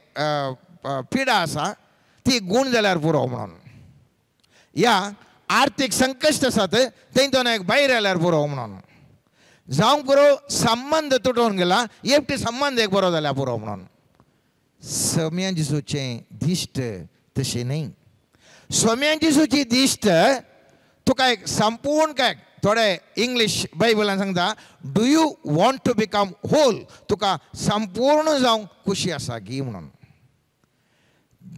पिडा आसा ती गूण जाल्यार पुरो म्हणून, या आर्थीक संकश्ट आसात तेंतून एक भायर आयल्यार पुरो म्हणून, जावंक पुरो संबंद तुटोवन गेला एकटे संबंद एक बरो जाल्यार पुरो म्हणून. सोम्या जेजूचें दिश्ट तशें न्ही. सोम्या जेजूची दिश्ट तुका एक संपूर्ण काय थोडे इंग्लीश बायबलान सांगता do you want to become whole, तुका संपूर्ण जावंक खुशी आसा गी म्हणून.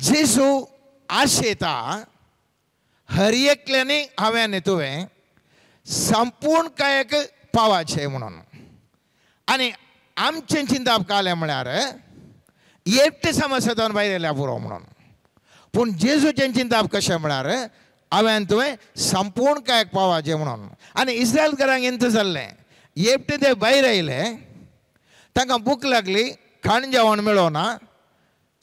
जेजू आशेता हर एकल्यानी हांवें आनी तुवें संपूर्ण कायक पावाचें म्हणून. आनी आमचें चिंताप कालें म्हळ्यार एकटें समस्या जावन भायर येयल्या पुरो म्हणून. पूण जेजूचें चिंताप कशें म्हळ्यार हांवें तुवें संपूर्ण कायक पावाचें म्हणून. आनी इस्रायलकारांक इंत जाल्लें एकटें ते भायर आयले तांकां भूक लागली, खाण जेवण मेळोना.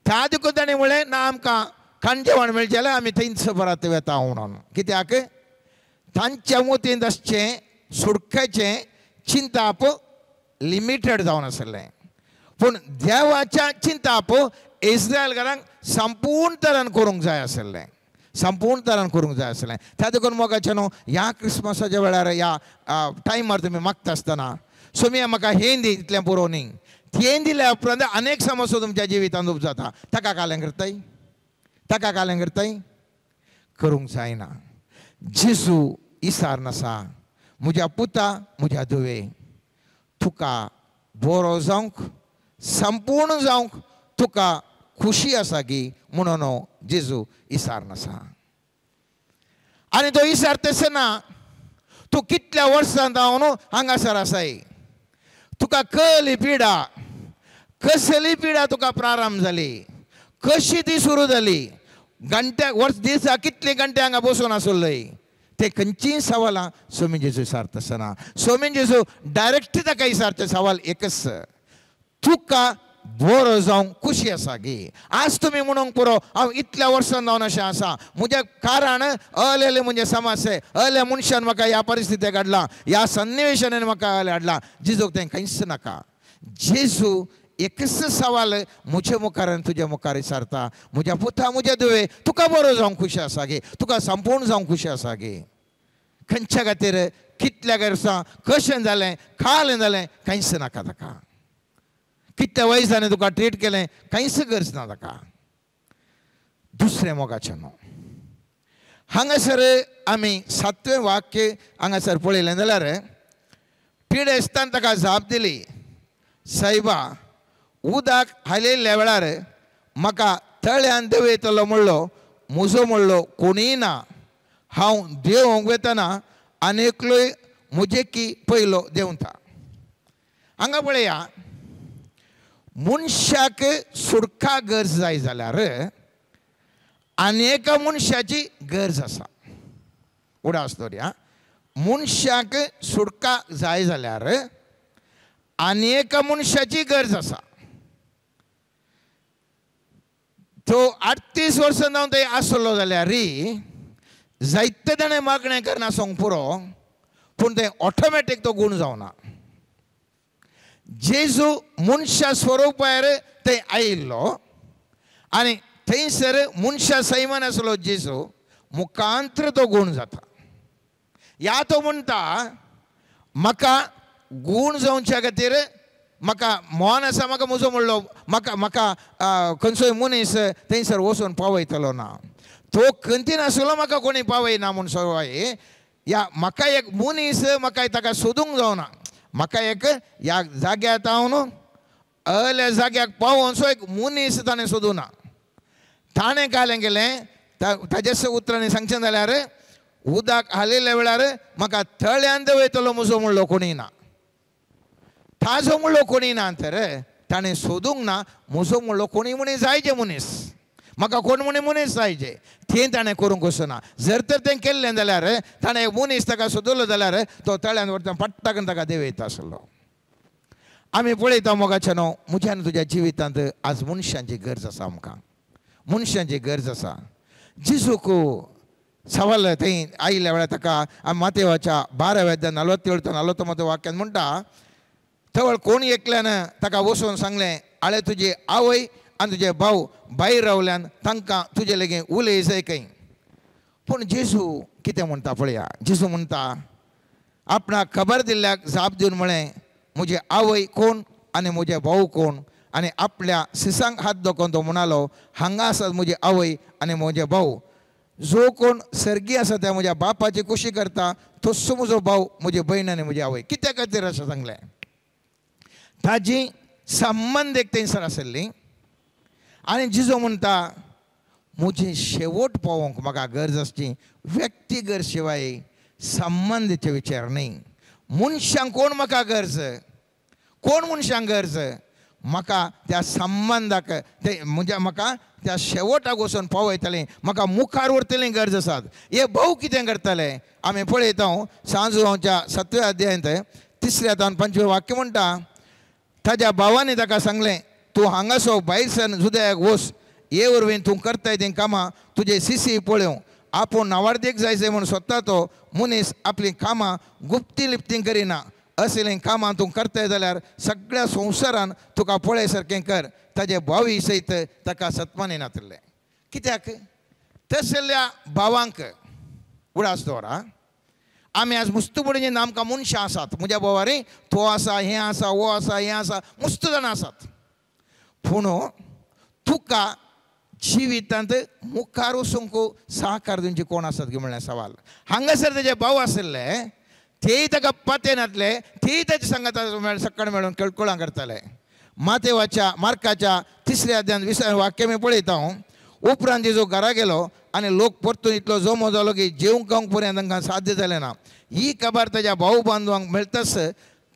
त्या देखून ताणें म्हळें ना आमकां खाण जेवण मेळचें जाल्यार आमी थंयच परत वेता म्हणून. कित्याक तांच्या मतींत आसचें सुटकेचें चिंताप लिमिटेड जावन आसलें. पूण देवाच्या चिंताप इस्रायलकारांक संपूर्ण तरान करूंक जाय आसलें, संपूर्ण तरान करूंक जाय आसलें. त्या देखून मोगाचें न्हू ह्या क्रिसमसाच्या वेळार ह्या टायमार तुमी मागता आसतना सोमिया म्हाका हें दी इतलें पुरो न्ही, तें दिल्या उपरांत अनेक समस्या तुमच्या जिवितांत उपजाता. ताका कालें करताय, ताका कालें करताय, करूंक जायना. जेजू इसार नासा म्हज्या पुता म्हज्या धुवे तुका बरो जावंक संपूर्ण जावंक तुका खुशी आसा की म्हणून जेजू इसार नासा. आनी तो इसार तशें ना, तूं कितल्या वर्सां जावन हांगासर आसाय, तुका कसली पिडा कसली पिडा तुका प्रारंभ जाली, कशी ती सुरू जाली, घंट्या वर्स दिसा कितले घंटे हांगा बसून आसलोय, ते खंयचीय सवालां सोमी जेजू विचारता आसतना सोमी जेजू डायरेक्ट ताका विचारचें सवाल एकच, तुका बरो जावंक खुशी आसा गी. आज तुमी म्हणूंक पुरो हांव इतल्या वर्सां जावन अशें आसा, म्हजें कारण अलेले म्हजें समस्या, अले मनशान म्हाका ह्या परिस्थितीक हाडला, ह्या सन्निवेशान म्हाका अले हाडला. जेजूक तें कांयच नाका. जेजू एकच सवाल म्हजे मुखार आनी तुज्या मुखार विचारता, म्हज्या पुता म्हज्या धुवे तुका बरो जावंक खुशी आसा गे, तुका संपूर्ण जावंक खुशी आसा गे. खंयच्या खातीर कितल्या वर्सां कशें जालें खालें जालें कांयच नाका ताका. कितल्या वयसांनी तुका ट्रीट केलें कांयच गरज ना ताका. दुसरें मोगाचें न्हू हांगासर आमी सातवें वाक्य हांगासर पळयलें जाल्यार पिडेस्तान ताका जाप दिली, सायबा उदक हालयल्ल्या वेळार म्हाका तळ्यान देंवयतलो म्हणलो म्हजो म्हणलो कोणीय ना, हांव देंवोंक वेतना आनी एकलोय म्हजे की पयलो देंवता. हांगा पळया मनशाक सुटका गरज जाय जाल्यार आनी एका मनशाची गरज आसा. उडास दवरया, मनशाक सुटका जाय जाल्यार आनी एका मनशाची गरज आसा. तो 38 वर्सां जावन थंय आसलो जाल्यार जायते ताणें मागणें करना पुरो, पूण तें ऑटोमॅटीक तो गूण जावना. जेजू मनशा स्वरुपार थंय आयिल्लो आनी थंयसर मनशा सैमान आसलो जेजू मुखांत्र तो गूण जाता. ह्या तो म्हणटा म्हाका गूण जावच्या खातीर म्हाका मोन आसा म्हाका म्हजो म्हणलो म्हाका म्हाका खंयचोय मनीस थंयसर वचून पावयतलो ना तो खंती नासलो म्हाका कोणी पावयना म्हूण सवाय ह्या म्हाका एक मनीस म्हाका ताका सोदूंक जावना म्हाका एक ह्या जाग्यार हांव अल्या जाग्याक पावोवचो एक मनीस ताणें सोदूना ताणें कालें केलें ताजेच उतरांनी सांगचें जाल्यार उदक हालयल्या वेळार म्हाका तळ्यांत वयतलो म्हजो म्हणलो कोणी ना ताजो म्हणलो कोणी ना तर ताणें सोदूंक ना म्हजो म्हणलो कोणी म्हणी जायचे मनीस म्हाका कोण म्हणी मनीस जायचे तें ताणें करूंक वचना जर तर तें केल्लें जाल्यार ताणें मनीस ताका सोदलो जाल्यार तो तळ्यांत व्हरता पट्टाकन ताका देंवयता आसलो. आमी पळयता मोगाच्या न्हू म्हज्या आनी तुज्या जिवितांत आज मनशांची गरज आसा आमकां मनशांची गरज आसा. जेजूक सवाल थंय आयिल्ल्या वेळार ताका आमी मातेवाच्या 12व्या अध्याय 47 ते 49 वाक्यान म्हणटा तवळ कोण एकल्यान ताका वचून सांगलें आळे तुजी आवय आनी तुजे भाव भायर रावल्यान तांकां तुजे लागीं उलय जाय खंय. पूण जेजू कितें म्हणटा पळया जेजू म्हणटा आपणाक खबर दिल्ल्याक जाप दिवन म्हळें म्हजी आवय कोण आनी म्हजे भाव कोण आनी आपल्या सिसांक हात दाखोवन तो म्हणालो हांगा आसात म्हजी आवय आनी म्हजे भाव जो कोण सर्गी आसा त्या म्हज्या बापाची कुशी करता तसो म्हजो भाव म्हजी भयण आनी म्हजी आवय. कित्या खातीर अशें सांगलें ताजी संबंद एक थंयसर आशिल्ली आनी जिजो म्हणटा म्हजी शेवट पावोवंक म्हाका गरज आसची व्यक्ती गरज शिवाय संबंदीचे विचार न्ही. मनशांक कोण म्हाका गरज कोण मनशांक गरज म्हाका त्या संबंदाक ते म्हज्या म्हाका त्या शेवटाक वचून पावयतलें म्हाका मुखार व्हरतलें गरज आसात. हे भोव कितें करतले आमी पळयता सांजुवाच्या 7व्या अध्यायांत 3 तावन 5 वाक्य म्हणटा ताज्या भावांनी ताका सांगलें तूं हांगासो भायर सर जुदयाक वच हे वरवीं तूं करताय तीं कामां तुजे सिसी पळोवं आपूण नावार्दीक जाय जाय म्हूण सोदता तो मनीस आपलीं कामां गुप्ती लिप्ती करिना असलीं कामां तूं करताय जाल्यार सगळ्या संवसारान तुका पळय सारकें कर. ताजे भावी सयत ताका सत्मानी नातिल्लें कित्याक तसल्या भावांक उडास दवरा. आमी आज मुस्तुबडीन आमकां मनशां आसात म्हज्या भावारी तो आसा हें आसा हो आसा हें आसा मुस्त जाणां आसात पूण तुका जिवितांत मुखार वचूंक सहकार दिवचे कोण आसात की म्हणल्यार सवाल. हांगासर तेजे भाव आशिल्ले तेय ताका पाते नातले तेय ताचे सांगात सकाळ मेळून कळकळां करताले. मातेवाच्या मार्काच्या 3 अध्यायांत 20 वाक्य मी पळयता हांव. उपरांत जेजू घरा गेलो आनी लोक परतून इतलो जमो जालो की जेवंक खावंक पर्यंत तांकां साध्य जालें ना. ही खबर ताज्या भाव बांधवांक मेळटाच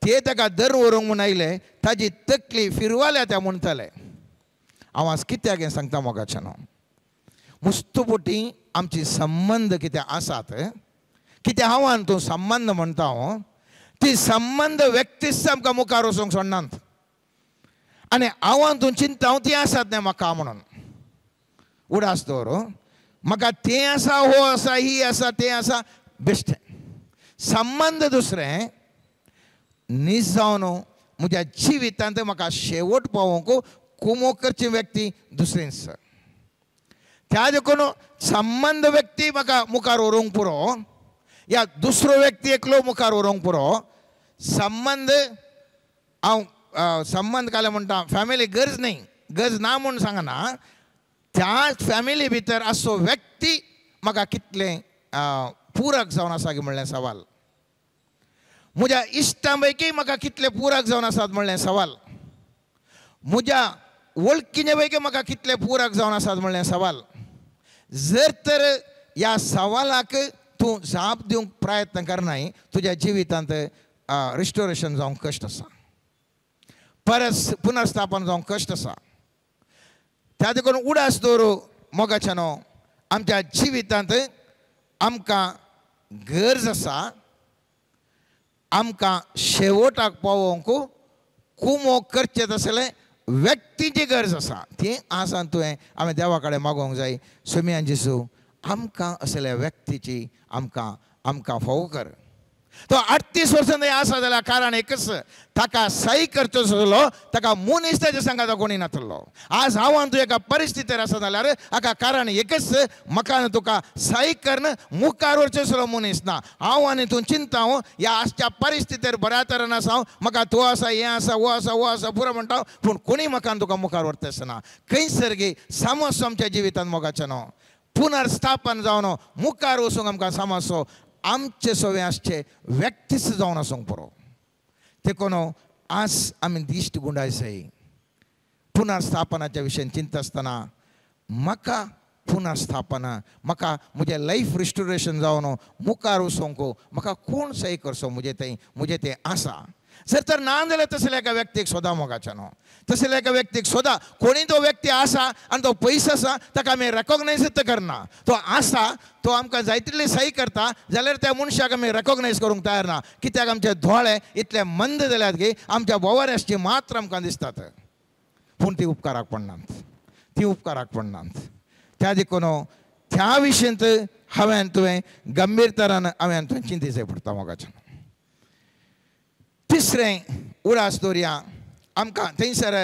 ते ताका दर व्हरूंक म्हूण आयले ताजी तकली फिरवाल्या त्या म्हणटाले. हांव आज कित्याक हें सांगता मोगाच्यान मुस्तुपोटी आमची संबंद कितें आसात कितें हांव आनी तूं संबंद म्हणटा हांव ती संबंद व्यक्तीच आमकां मुखार वचूंक सोडनात आनी हांव आनी तूं चिंता हांव ती आसात न्ही म्हाका म्हणून उडास दवर म्हाका तें आसा हो आसा ही आसा तें आसा बेश्टें संबंद दुसरें नीज जावन म्हज्या जिवितांत म्हाका शेवट पावोवंक कुमो करची व्यक्ती दुसरेंच त्या देखून संबंद व्यक्ती म्हाका मुखार व्हरूंक पुरो या दुसरो व्यक्ती एकलो मुखार व्हरूंक पुरो. संबंद हांव संबंद कालें म्हणटा फॅमिली गरज न्ही गरज ना म्हूण सांगना त्या फॅमिली भितर असो व्यक्ती म्हाका कितलें पूरक जावन आसा की म्हणलें सवाल. म्हज्या इश्टां पैकी म्हाका कितले पूरक जावन आसात म्हणलें सवाल. म्हज्या वळखीचे पैकी म्हाका कितले पूरक जावन आसात म्हणलें सवाल. जर तर ह्या सवालाक तूं जाप दिवंक प्रयत्न करनाय तुज्या जिवितांत रिस्टोरेशन जावंक कश्ट आसा परत पुनर्स्थापन जावंक कश्ट आसा. त्या देखून उडास दवरू मोगाच्यानो आमच्या जिवितांत आमकां गरज आसा आमकां शेवटाक पावोवंक कुमो करचें तसलें व्यक्तीची गरज आसा ती आसा तुवें आमी देवा कडेन मागोवंक जाय सोमियान जेजू आमकां असल्या व्यक्तीची आमकां आमकां फावो कर. तो 38 वर्सां थंय आसा जाल्यार कारण एकच, ताका सही करचो आसलो, ताका मनीस ताच्या सांगाता कोणी नातलो. आज हांव आनी तूं एका परिस्थितीर आसा जाल्यार हाका कारण एकच, म्हाका तुका सही करून मुखार वचचो आसलो मनीस ना. हांव आनी तूं चिंता हांव ह्या आजच्या परिस्थितीर बऱ्या तरेन आसा, हांव म्हाका तूं आसा, हें आसा, वो आसा, वो आसा पुरो म्हणटा, पूण कोणी म्हाका तुका मुखार व्हरता आसना. खंयसर गी समस्या आमच्या जिवितांत मोगाचें न्हू पुनर्स्थापन जावन मुखार वचूंक आमकां समस्या आमचे सवे आसचे व्यक्तीच जावन आसूंक पुरो. देखून आज आमी दिश्ट गुंडायसय पुनर्स्थापनाच्या विशयान चिंता आसतना म्हाका पुनर्स्थापना, म्हाका म्हजें लायफ रिस्टोरेशन जावन मुखार वचूंक म्हाका कोण सही करचो म्हजें थंय म्हजें तें आसा. जर तर ना जाल्यार तसल्या एका व्यक्तीक सोदा मोगाचें न्हू, तसल्या एका व्यक्तीक सोदा. कोणी तो व्यक्ती आसा आनी तो पयस आसा ताका आमी रेकोगनायज करना, तो आसा तो आमकां जाय तितली सही करता जाल्यार त्या मनशाक आमी रेकोगनायज करूंक तयार ना. कित्याक आमचे दोळे इतले मंद जाल्यात की आमच्या बोवार आसची मात्र आमकां दिसतात, पूण ती उपकाराक पडनात, ती उपकाराक पडनात. त्या देखून त्या विशयांत हांवें तुवें गंभीरतरान हांवें तुवें चिंतीचें पडटा मोगाचें. तिसरें उडास दवरया आमकां थंयसर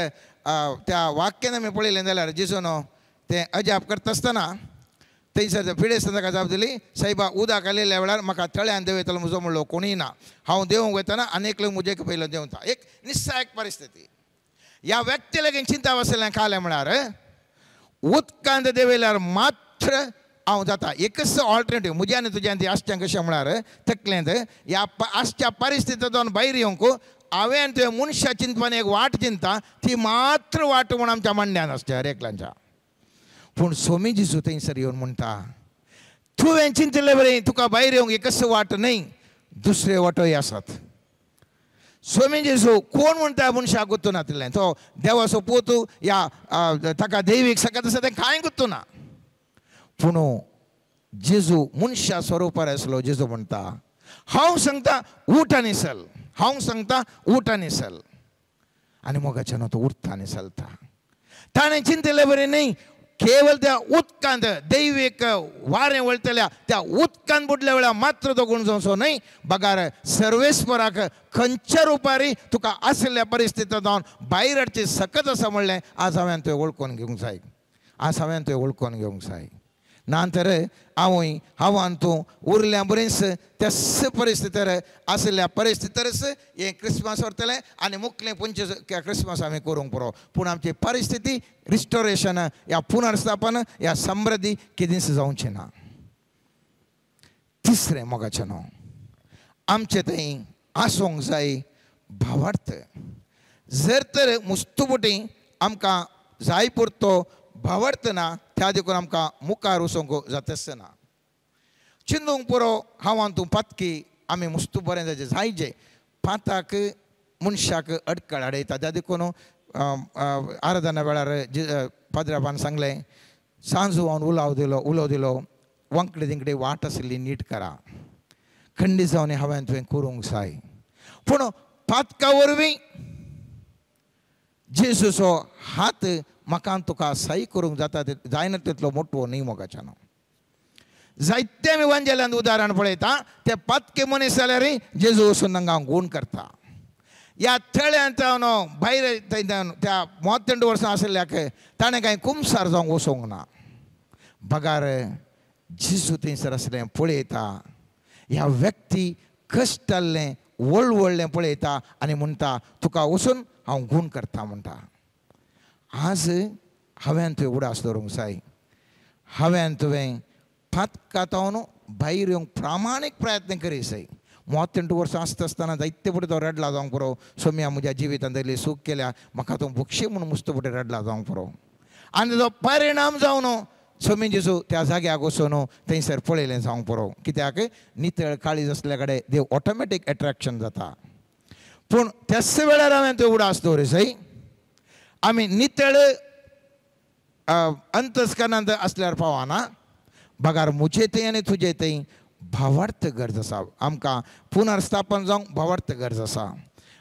त्या वाक्यान आमी पळयलें जाल्यार जेजून तें अजाप करता आसतना थंयसर त्या पिडेस्तान ताका जाप दिली, सायबा उदक आयिल्ल्या वेळार म्हाका तळ्यान देंवयतलो म्हजो म्हणलो कोणूय ना, हांव देंवूंक वतना आनी एकलो म्हजे पयलो देंवता. एक निस्सायक परिस्थिती. ह्या व्यक्ती लागीं चिंता आसलें कालें म्हळ्यार उदकांत देंवयल्यार मात्र हांव जाता. एकच ऑल्टरनेटीव म्हज्या आनी तुज्या ती आसचें कशें म्हळ्यार तकलेंत ह्या आसच्या परिस्थितींतल्यान भायर येवंक हांवें तुवें मनशा चिंतपान एक वाट चिंता, ती मात्र वाट म्हूण आमच्या मांड्यान आसच्या हर एकल्यांच्या. पूण सोमी जेजू थंयसर येवन म्हणटा, तुवें चिंतिल्ले बरें तुका भायर येवंक एकच वाट न्हय, दुसरे वाटोय आसात. सोमी जेजू कोण म्हणटा मनशाक गुत्तू नातिल्लें, तो देवाचो पूत या ताका दैवीक सकत आसा तें कांय गुत्तू ना. पूण जेजू मनशा स्वरुपार आसलो. जेजू म्हणटा, हांव सांगता उठ आनी चल, हांव सांगता उठ आनी चल. आनी मोगाच्यान तो उठता आनी चलता. ताणें चिंतिल्ले बरें न्हय, केवल त्या उदकांत दैवीक वारें वळटल्या त्या उदकांत बुडल्या वेळार मात्र तो गुण जावचो न्हय, बगार सर्वेस्पराक खंयच्या रुपारी तुका आशिल्ल्या परिस्थितींत भायर हाडची सकत आसा म्हणलें आज हांवें तुवें वळखून घेवंक जाय, आज हांवें तुवें वळखून घेवंक जाय. ना तर हांवूय हांव आनी तूं उरल्या बरेंच त्याच परिस्थितीर आशिल्ल्या परिस्थितीरच हें क्रिसमस व्हरतलें आनी मुखलें 25 क्रिसमस आमी करूंक पुरो. पूण आमची परिस्थिती रिस्टोरेशन ह्या पुनर्स्थापन ह्या समृद्धी केदींच जावचें ना. तिसरें मोगाचें न्हू आमचें थंय आसूंक जाय भावार्थ. जर तर मुस्तुबुटी आमकां जाय पुरतो भावार्थ ना त्या देखून आमकां मुखार वचूंक जाताच ना. चिंतूंक पुरो हांव आनी तूं पातकी आमी मुस्तू बरें जायचें जायचे पाताक मनशाक अडकळ हाडयता. त्या देखून आराधना वेळार पाद्राबान सांगलें, सांजू हांव उलाव दिलो, उलो दिलो, वांकडे तिंकडे वाट आशिल्ली नीट करा, खंडी जावन हांवें तुवें करूंक जाय. पूण पातका वरवीं जेजूचो हात म्हाका तुका सही करूंक जाता जायना तितलो मोटवो न्हय मोगाच्यान. जायते आमी वांजेल्यान उदाहरण पळयता, ते पातके मनीस जाल्यार जेजू वचून तांकां गूण करता. ह्या तळ्यांत भायर त्या 38 वर्सां आशिल्ल्याक ताणें कांय कुमसार जावंक वचूंक ना, बगार जेजू थंयसर आसलें पळयता, ह्या व्यक्ती कश्ट जाल्लें वळवळ्ळें पळयता आनी म्हणटा तुका वचून हांव गूण करता म्हणटा. आज हांवें तुवें उडास दवरूंक जाय, हांवें तुवें पातकांत भायर येवंक प्रामाणीक प्रयत्न करी जाय. 38 वर्सां आसता आसतना जायते फुडें तो रडला जावंक पुरो, सोम्या म्हज्या जिवितांत इल्ली सूख केल्या म्हाका तूं भोगशी म्हूण मुस्त फुडें रडला जावंक पुरो. आनी तो परिणाम जावन सोमी जेजू त्या जाग्याक वचून थंयसर पळयलें जावंक पुरो. कित्याक नितळ काळीज आसल्या कडेन देव ऑटोमॅटीक एट्रेक्शन जाता. पूण त्याच वेळार हांवें त्यो उडास दवरी जाय. आमी नितळ अंतस्करणांत आसल्यार पावना, बगार म्हजे थंय आनी तुजे थंय भावार्थ गरज आसा. आमकां पुनर्स्थापन जावंक भावार्थ गरज आसा.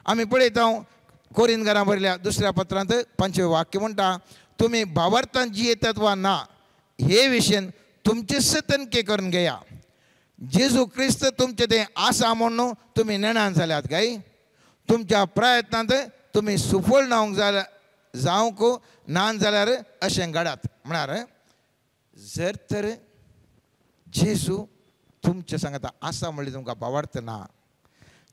आमी पळयता कोरिंदकारां बरयल्या दुसऱ्या पत्रांत 5वें वाक्य म्हणटा, तुमी भावार्थान जियेतात वा ना हे विशयन तुमचेच तनके करून घेया. जेजू क्रिस्त तुमचे ते आसा म्हणून तुमी नेणान जाल्यात काय तुमच्या प्रयत्नांत तुमी सुफळ नावंक जाल्या जावंक ना जाल्यार अशें घडात. म्हळ्यार जर तर जेजू तुमचे सांगता आसा म्हणलें तुमकां भावार्थ ना,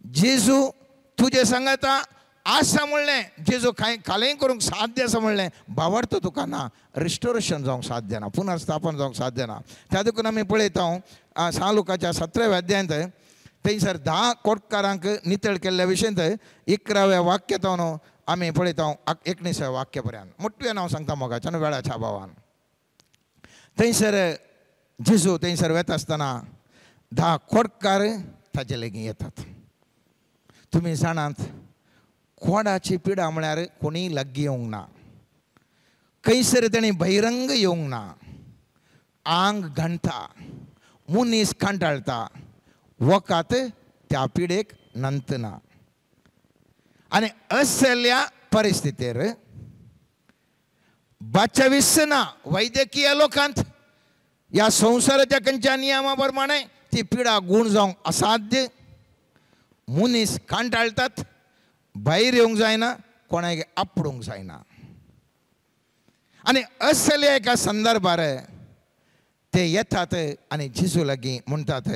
जेजू तुजे सांगता आसा म्हणलें, जेजू कांय खालें करूंक साध्य आसा म्हणलें भावार्थ तुका ना, रिस्टोरेशन जावंक साध्य ना, पुनर्स्थापन जावंक साध्य ना. त्या देखून आमी पळयता सालुकाच्या 17व्या अध्यायांत थंयसर 10 कोटकारांक नितळ केल्ल्या विशयांत 11व्या वाक्यांत आमी पळयता 19व्या वाक्य पर्यंत मोठ्यान हांव सांगता मोगाच्यान वेळाच्या भावान. थंयसर जेजू थंयसर वेता आसतना 10 कोटकार ताजे लागीं येतात. तुमी जाणात कोडाची पिडा म्हळ्यार कोणीय लागीं येवंक ना, खंयसर ताणें बहिरंग येवंक ना, आंग घाणटा, मनीस कांटाळटा, वकात त्या पिडेक नंतना. आनी असल्या परिस्थितीर बाचावीस ना वैद्यकीय लोकांत ह्या संवसाराच्या खंयच्या नियमा प्रमाणे ती पिडा गूण जावंक असाध्य, मनीस कांटाळटात, भायर येवंक जायना, कोणाक आपडूंक जायना. आनी असल्या एका संदर्भार ते येतात आनी जेजू लागीं म्हणटात,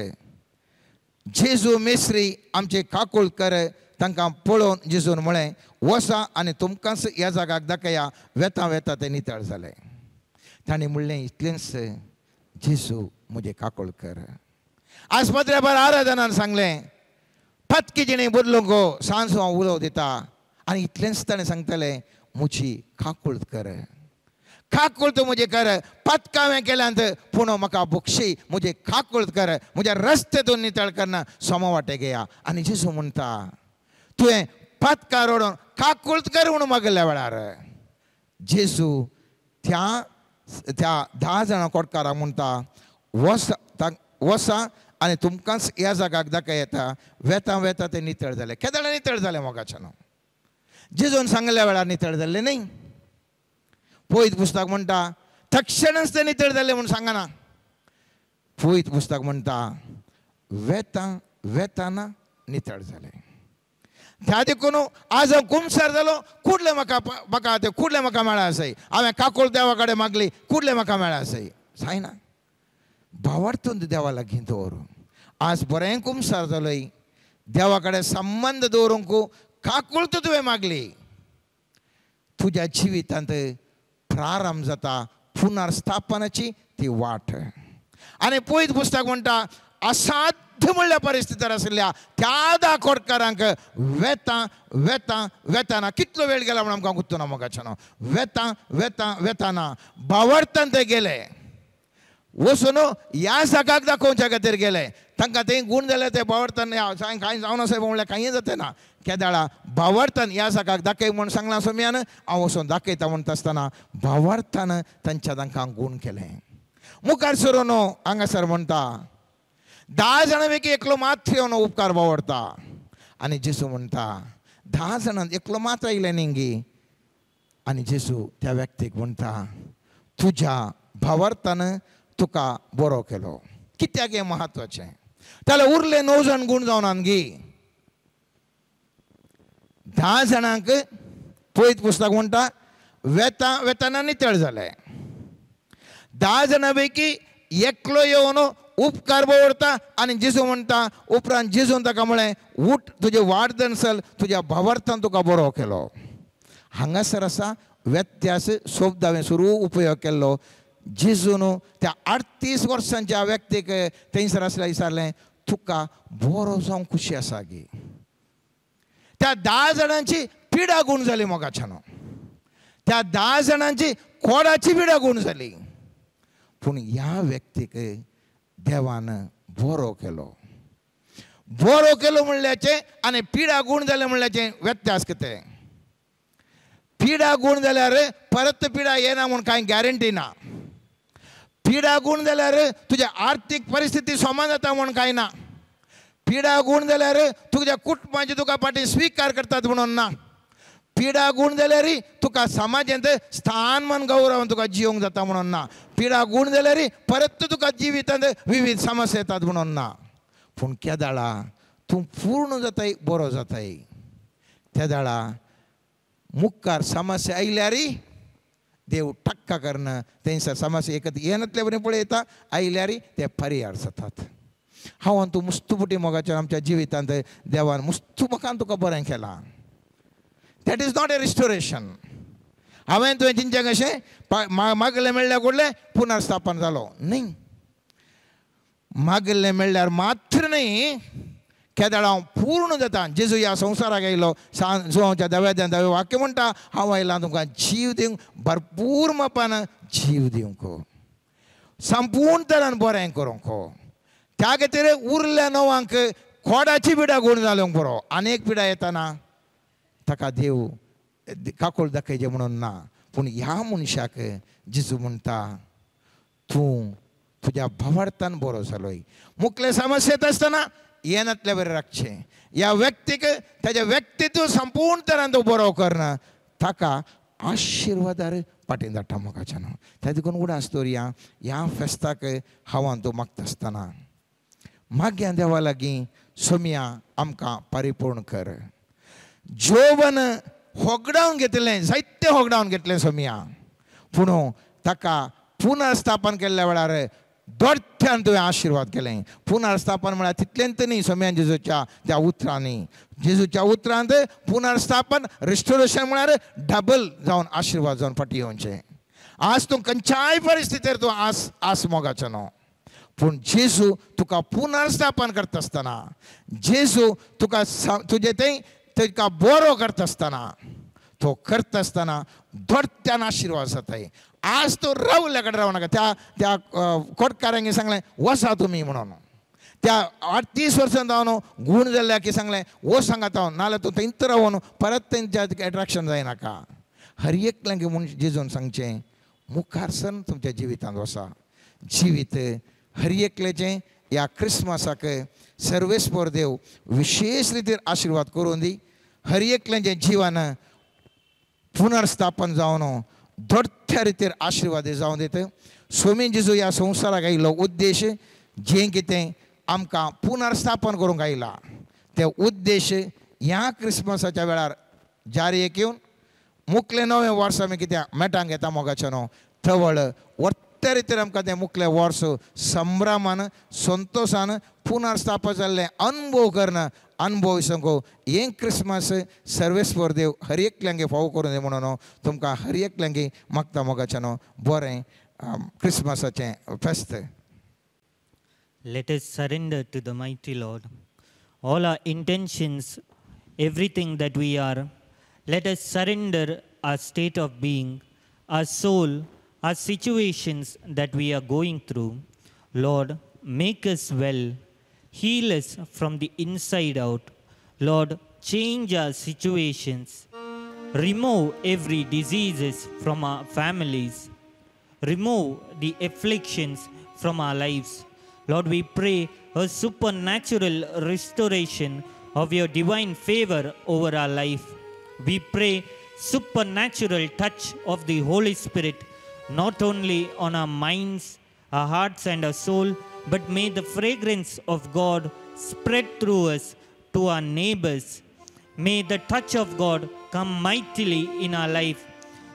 जेजू मेस्त्री आमचे काकूळ कर. तांकां पळोवन जेजून म्हळें, वसा आनी तुमकांच ह्या जागाक दाखया. वेता वेता ते नितळ जाले. तांणी म्हणलें इतलेंच, जेजू म्हजें काकूळ कर. आज पत्र्याबार आराधनान सांगलें, पतकी जिणें बदलूंक गो सांज हांव उलोव दिता. आनी इतलेंच ताणें सांगतलें, म्हजी काकूळ कर, काकूळ तूं म्हजें कर, पतकां हांवें केल्यांत पूण म्हाका बक्षी, म्हजें काकूळ कर, म्हज्या रस्ते तूं नितळ करना, सोमा वाटे घेया. आनी जेजू म्हणटा, तुवें पतकां रडोवन काकूळ कर म्हणून मागल्या वेळार जेजू त्या त्या 10 जाणां कोटकारांक म्हणटा, वसा वसा आनी तुमकांच ह्या जागाक दाखय येता. वेता वेता ते नितळ जाले. केदळा नितळ जाले मोगाच्यान जेजून सांगल्या वेळार नितळ जाल्ले न्ही. पयत पुस्तक म्हणटा तक्षणच ते नितळ जाले म्हूण सांगना. पयत पुस्तक म्हणटा वेता वेताना नितळ जाले. त्या देखून आज हांव कुमसार जालो, कुडले म्हाका म्हाका ते कुडले म्हाका मेळा आसाय, हांवें काकूळ देवा कडेन मागली, कुडले म्हाका मेळा आसाय, जायना. भावार्थून देवा लागीं दवर. आज बरें कुमसार जालोय, देवा कडेन संबंद दवरूंक काकूळ तुवें मागली, तुज्या जिवितांत प्रारंभ जाता पुनर्स्थापनाची ती वाट. आनी पयत पुस्तक म्हणटा असाध्य म्हणल्या परिस्थितीर आशिल्ल्या त्या 10 कोटकारांक वेता वेता वेताना कितलो वेळ गेला म्हण आमकां गुत्तो ना मोगाच्यानो. वेता वेता वेताना भावार्थान ते गेले, वचून ह्या जागाक दाखोवच्या खातीर गेले. तांकां ते गूण जाले ते भावार्थान कांय जावना साहेब म्हणल्यार कांय जाता ना. केदाळा भावार्थान ह्या जागाक दाखय म्हूण सांगलां सोम्यान, हांव वचून दाखयता म्हणटा आसतना भावार्थान तांच्या तांकां गूण केलें. मुखार सरून हांगासर म्हणटा 10 जाणां पैकी एकलो मात्र येवन उपकार बावडता. आनी जेजू म्हणटा 10 जाणांत एकलो मात्र आयले न्ही गी. आनी जेजू त्या व्यक्तीक म्हणटा, तुज्या भावार्थान तुका बरो केलो. कित्याक हें म्हत्वाचें? जाल्यार उरले 9 जाण गूण जावन गी. 10 जाणांक पयत पुस्तक म्हणटा वेता वेताना नितळ जाले. 10 जाणां पैकी एकलो येवन उपकार बवडता आनी जेजू म्हणटा उपरांत जेजून ताका म्हळें, उठ, तुजे वाट दनसल, तुज्या भावार्थान तुका बरो केलो. हांगासर आसा व्यत्यास शब्द हांवें सुरू उपयोग केल्लो. जेजून त्या 38 वर्सांच्या व्यक्तीक थंयसर आसल्या विचारलें, तुका बरो जावंक खुशी आसा गी? त्या 10 जाणांची पिडा गूण जाली मोगाच्यान, त्या 10 जाणांची कोडाची पिडा गूण जाली, पूण ह्या व्यक्तीक देवान बरो केलो. बरो केलो म्हणल्याचें आनी पिडा गूण जालें म्हणल्याचें व्यत्यास कितें? पिडा गूण जाल्यार परत पिडा येना म्हूण कांय गॅरंटी ना. पिडा गूण जाल्यार तुज्या आर्थीक परिस्थिती समा जाता म्हूण कांय ना. पिडा गूण जाल्यार तुज्या कुटुंबाचे तुका फाटीं स्विकार करतात म्हणून ना. पिडा गूण जाल्यार तुका समाजांत स्थान मान गौरवान तुका जिवंक जाता म्हणून ना. पिडा गूण जाल्यार परत तुका जिवितांत विविध समस्या येतात म्हणून ना. पूण केदाळा तूं पूर्ण जाताय, बरो जाताय, तेदाळा मुखार समस्या आयल्यार देव टक्का करना तेंसर समस्या एकत येनातले बरें पळयता आयल्यार ते परिहार जातात. हांव तूं मुस्तुपुटी मोगाच्या आमच्या जिवितांत देवान मुस्तू मोगान तुका बरें केलां. That is not a restoration. हांवें तुवें चिंतचें कशें मागलें मेळ्ळ्या कडलें पुनर्स्थापन जालो न्ही. मागलें मेळ्ळ्यार मात्र न्ही, केदाळ हांव पूर्ण जाता. जेजू ह्या संवसाराक आयलो, जुवांच्या दव्या दव्या वाक्य म्हणटा, हांव आयलां तुमकां जीव दिवंक, भरपूर मापान जीव दिवंक, संपूर्ण तरान बरें करूंक. त्या खातीर उरल्या नवांक कोडाची पिडा गूण जाल्यांक बरो. आनी एक पिडा येताना ताका देव काकोळ दाखयचें म्हणून ना. पूण ह्या मनशाक जेजू म्हणटा, तूं तुज्या भावार्थान बरो जालोय. मुखले समस्या येता आसतना येनातल्या बरें राखचें. ह्या व्यक्तीक ताजें व्यक्तित्व संपूर्ण तरान तो बरो करना, ताका आशिर्वादार पाटीं धाडटा मोगाच्यान. त्या देखून उडास दवरया ह्या फेस्ताक हांव तूं मागता आसतना मागया देवा लागीं, सोमया आमकां परिपूर्ण कर. जोवन होगडावन घेतलें, जायतें होगडावन घेतलें सोमया, पूण ताका पुनर्स्थापन केल्ल्या वेळार दोडत्यान तुवें आशिर्वाद केलें. पुनर्स्थापन म्हळ्यार तितलेंच न्ही सोम्यान जेजूच्या त्या उतरांनी, जेजूच्या उतरांत पुनर्स्थापन रिस्टोरेशन म्हळ्यार डबल जावन आशिर्वाद जावन फाटीं येवचें. आज तूं खंयच्याय परिस्थितीर तूं आस आस मोगाचो न्हू, पूण जेजू तुका पुनर्स्थापन करता आसतना, जेजू तुका तुजें तें तुका बरो करता आसतना, तो करता आसतना दोडत्यान आशिर्वाद जाताय. आज तो रावल्या कडेन रावनाका. त्या त्या कोटकारांक सांगलें वसा तुमी म्हणून. त्या 38 वर्सां जावन गूण जाल्ल्या की सांगलें वच सांगात हांव, नाल्यार तूं थंयच रावन परत तेंच्या एट्राक्शन जायनाका. हर एकल्यांक म्हूण जेजून सांगचें, मुखार सन तुमच्या जिवितांत वसा. जिवीत हर एकल्याचें ह्या क्रिसमसाक सर्वेस्पर देव विशेष रितीर आशिर्वाद करून दी. हर एकल्याचें जिवन पुनर्स्थापन जावन दोडत्या रितीर आशिर्वाद जावन दिता. स्वामी जेजू ह्या संवसाराक आयिल्लो उद्देश जें कितें आमकां पुनर्स्थापन करूंक आयला ते उद्देश ह्या क्रिसमसाच्या वेळार जारी येवन मुखलें नवें वर्स आमी कितें मेटांक येता मोगाचें न्हू, तवळ वर्त्या रितीर आमकां तें मुखलें वर्स संभ्रमान संतोशान पुनर्स्थापन जाल्लें अनुभव करना अनुभव सांगो. हें क्रिसमस सर्वेस्पर देव हर एकल्यांक फावो करून दी म्हणून तुमकां हर एकल्यांक मागता मोगाचें न्हू बरें क्रिसमसाचें फेस्त. Let us surrender to the mighty Lord all our intentions, everything that we are. Let us surrender our state of being, our soul, our situations that we are going through. Lord, make us well. Heal us from the inside out. Lord, change our situations. Remove every diseases from our families. Remove the afflictions from our lives. Lord, we pray a supernatural restoration of your divine favor over our life. We pray supernatural touch of the Holy Spirit, not only on our minds, our hearts and our soul, but may the fragrance of God spread through us to our neighbors. May the touch of God come mightily in our life.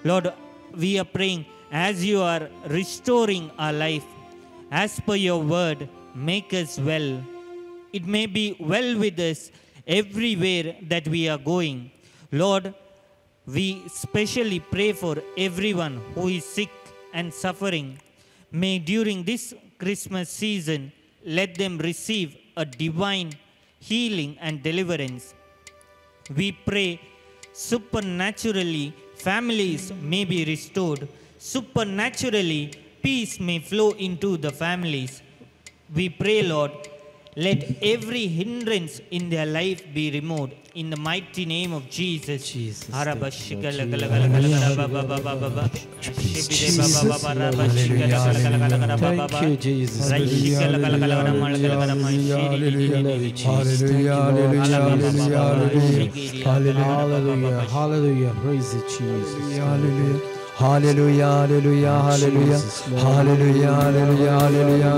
Lord, we are praying as you are restoring our life, as per your word, make us well. It may be well with us everywhere that we are going. Lord, we specially pray for everyone who is sick and suffering. May during this Christmas season, let them receive a divine healing and deliverance. We pray supernaturally families may be restored. Supernaturally peace may flow into the families. We pray, Lord, Let every hindrance in their life be removed in the mighty name of Jesus. Jesus. Thank you, Jesus. Hallelujah. Hallelujah. Praise you, Jesus. Hallelujah. Hallelujah. Hallelujah. Hallelujah. Hallelujah. Hallelujah.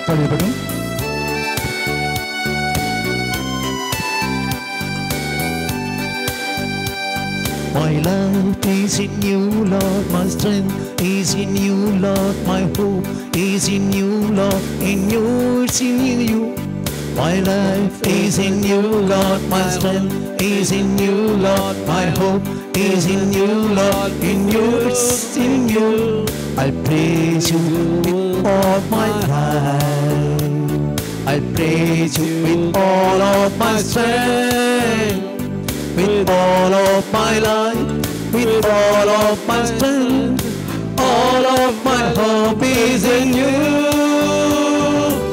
Hallelujah. My life is in you, Lord. My strength is in you, Lord. My hope is in you, Lord. In you, it's in you. My life is in you, Lord. My strength is in you, Lord. My hope is in you, Lord. In you, it's in you. I praise you with all my life. I praise you with all of my strength. With all of my life, with all of my strength, all of my hope is in you.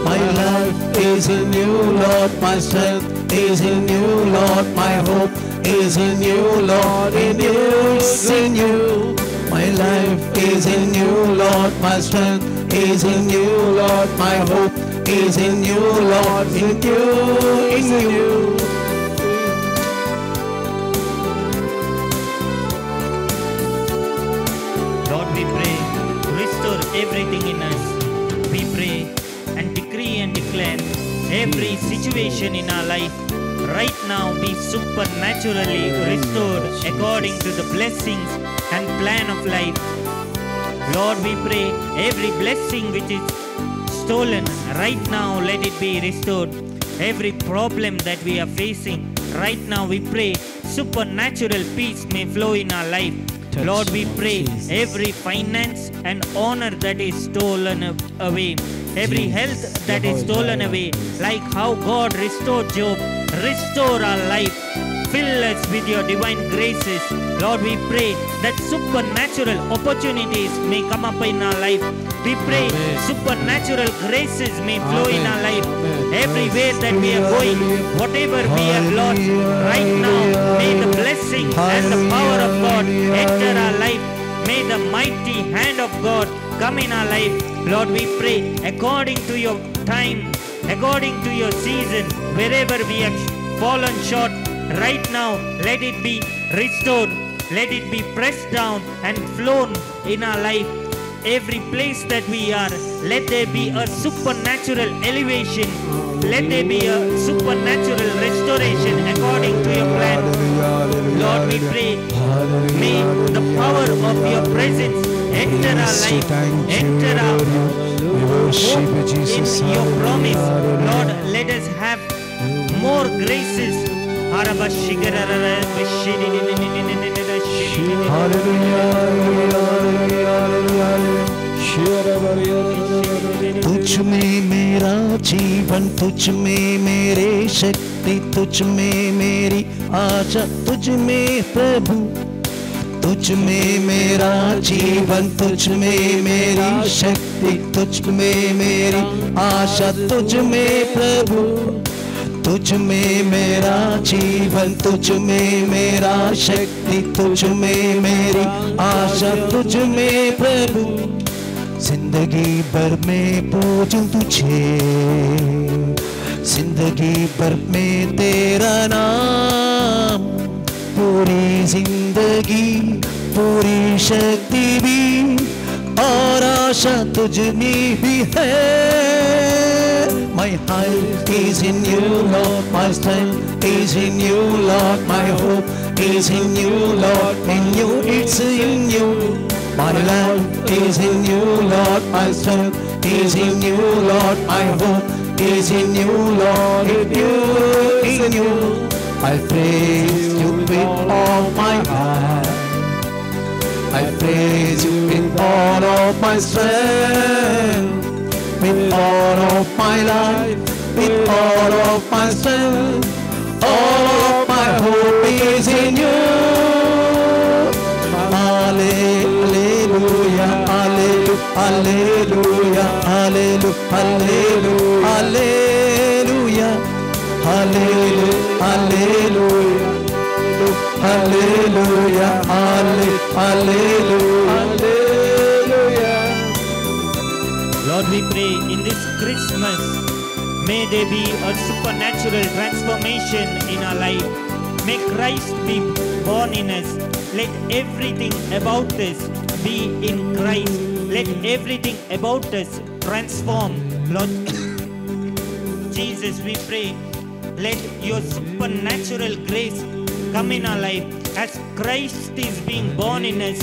My life is in you, Lord. My strength is in you, Lord. My hope is in you, Lord. In you, it's in you. My life is in you, Lord. My strength is in you, Lord. My hope is in you, Lord. In you, in you. Lord, we pray, restore everything in us. We pray and decree and declare every situation in our life right now be supernaturally restored according to the blessings and plan of life. Lord, we pray every blessing which is stolen right now, let it be restored. Every problem that we are facing right now, we pray supernatural peace may flow in our life. Touch, Lord, we pray Jesus. Every finance and honor that is stolen away, every Jesus. Health that is stolen away, like how God restored Job, restore our life. Fill us with your divine graces. Lord, we pray that supernatural opportunities may come up in our life. We pray Amen. Supernatural graces may flow Amen. In our life. Amen. Everywhere that we are going, whatever we have lost, right now, may the blessing and the power of God enter our life. May the mighty hand of God come in our life. Lord, we pray according to your time, according to your season, wherever we have fallen short, right now, let it be restored. Let it be pressed down and flown in our life. Every place that we are, let there be a supernatural elevation. Let there be a supernatural restoration according to your plan. Lord, we pray, may the power of your presence enter our life, enter our hope in your promise. Lord, let us have more graces. तुझ में मेरा जीवन, तुझ में मेरे शक्ति, तुझ में मेरी आशा, तुझ में प्रभु। तुझ में मेरा जीवन, तुझ में मेरी शक्ति, तुझ में मेरी आशा, तुझ में प्रभु। तुझ में मेरा जीवन, तुझ में मेरा शक्ति, तुझ में मेरी आशा, तुझ में प्रभु। जिंदगी भर में पूजूं तुझे, जिंदगी भर में तेरा नाम, पूरी जिंदगी पूरी शक्ति भी और आशा तुझ में भी है। My heart is in you, Lord. My strength is in you, Lord. My hope is in you, Lord. In you, it's in you. My life is in you, Lord. My strength is in you, Lord. My hope is in you, Lord. In you, in you. I praise you with all my heart. I praise you with all of my strength, with all of my life, with all of my strength, all of my hope is in you. Hallelujah, hallelujah, hallelujah, Hallelujah, hallelujah, hallelujah, hallelujah, hallelujah, hallelujah. Lord, we pray in this Christmas, may there be a supernatural transformation in our life. May Christ be born in us. Let everything about us be in Christ. Let everything about us transform. Lord Jesus, we pray, let your supernatural grace come in our life. As Christ is being born in us,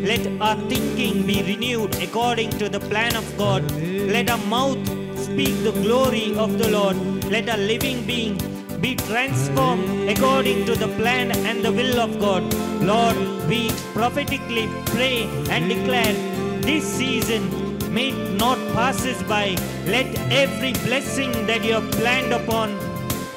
let our thinking be renewed according to the plan of God. Let our mouth speak the glory of the Lord. Let our living being be transformed according to the plan and the will of God. Lord, we prophetically pray and declare this season may not pass us by. Let every blessing that you have planned upon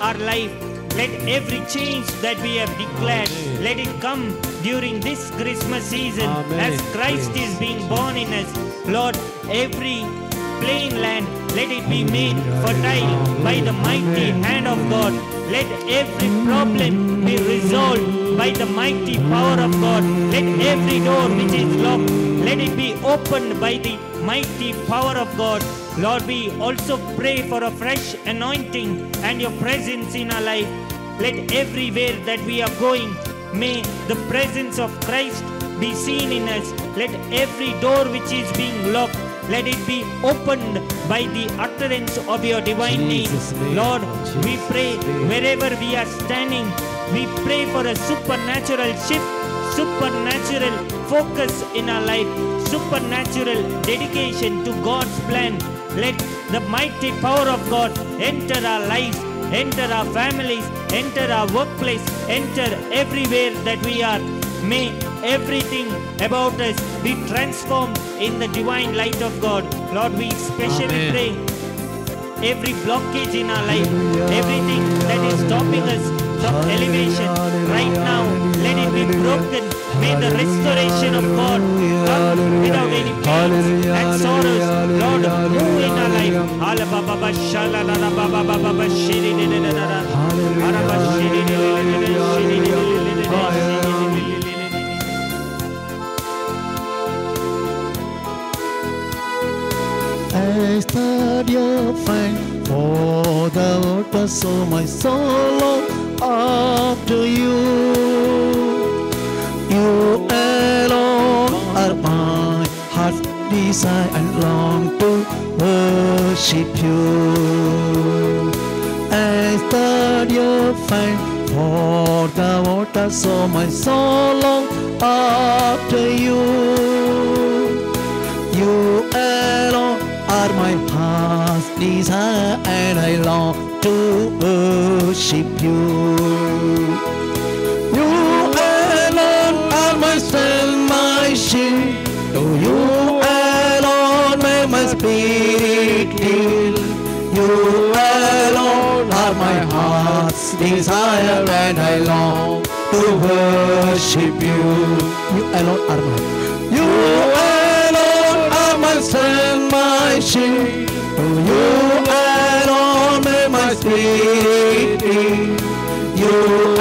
our life, let every change that we have declared, let it come during this Christmas season. Amen. As Christ is being born in us. Lord, every plain land, let it be made fertile by the mighty hand of God. Let every problem be resolved by the mighty power of God. Let every door which is locked, let it be opened by the mighty power of God. Lord, we also pray for a fresh anointing and your presence in our life. Let everywhere that we are going, may the presence of Christ be seen in us. Let every door which is being locked, let it be opened by the utterance of your divine name. Lord, we pray wherever we are standing, we pray for a supernatural shift, supernatural focus in our life, supernatural dedication to God's plan. Let the mighty power of God enter our lives, enter our families, enter our workplace, enter everywhere that we are. May everything about us be transformed in the divine light of God. Lord, we especially pray every blockage in our life, everything that is stopping us from elevation right now, let it be broken. May the restoration of God come without any pains and sorrows. Lord, move in our life. I start your fight for the water, so my soul long after you. You alone are my heart's desire and long to worship you. I start your fight for the water, so my soul long after you. You alone are my heart's desire, and I long to worship you. You alone are my strength, my shield. To you alone may my spirit yield. You alone are my heart's desire, and I long to worship you. You alone are my. You alone are my strength, my shield. To you alone may my spirit yield. You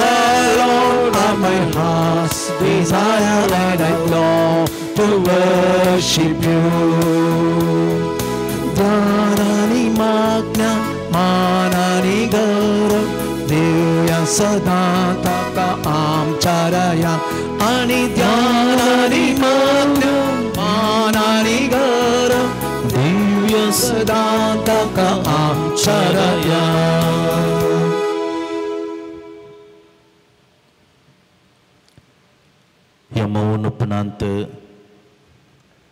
alone are my heart's desire, and I long to worship you. Dhanani magna manani gaurav Devaaya सदा ताका आमचारया आणि ध्यानानी मागण्या मानानी गौरव देवया सदा ताका आमचारया. ह्या मौन उपरांत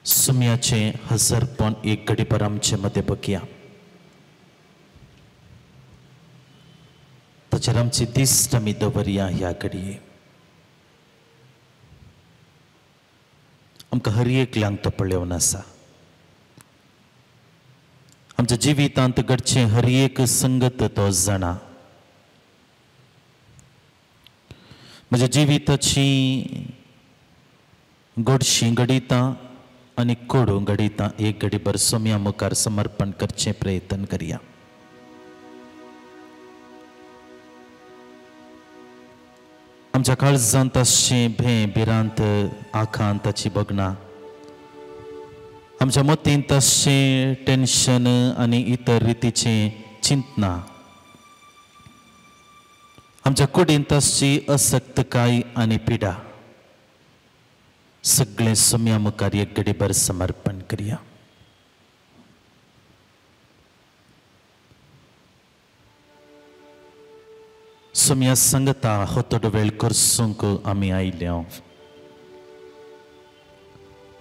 सुम्याचें हजरपण एक घडीभर आमचे मदें बघया. ताचेर आमची दिश्ट आमी दवरया. ह्या घडये आमकां हर एकल्यांक तो पळोवन आसा. आमच्या जिवितांत घडचें हर एक संगत तो जाणा. म्हज्या जिविताची गोडशीं घडितां आनी कोडू घडितां एक घडीभर सोम्या मुखार समर्पण करचें प्रयत्न करया. आमच्या काळजांत आसचें भें भिरांत आखांत ताची भगना, आमच्या मतींत आसचें टेन्शन आनी इतर रितीचें चिंतना, आमच्या कुडींत आसची असक्तकाय आनी पिडा, सगळें सोम्या मुखार एक घडीभर समर्पण करया. सोम्या सांगता हो थोडो वेळ करसूंक आमी आयल्या.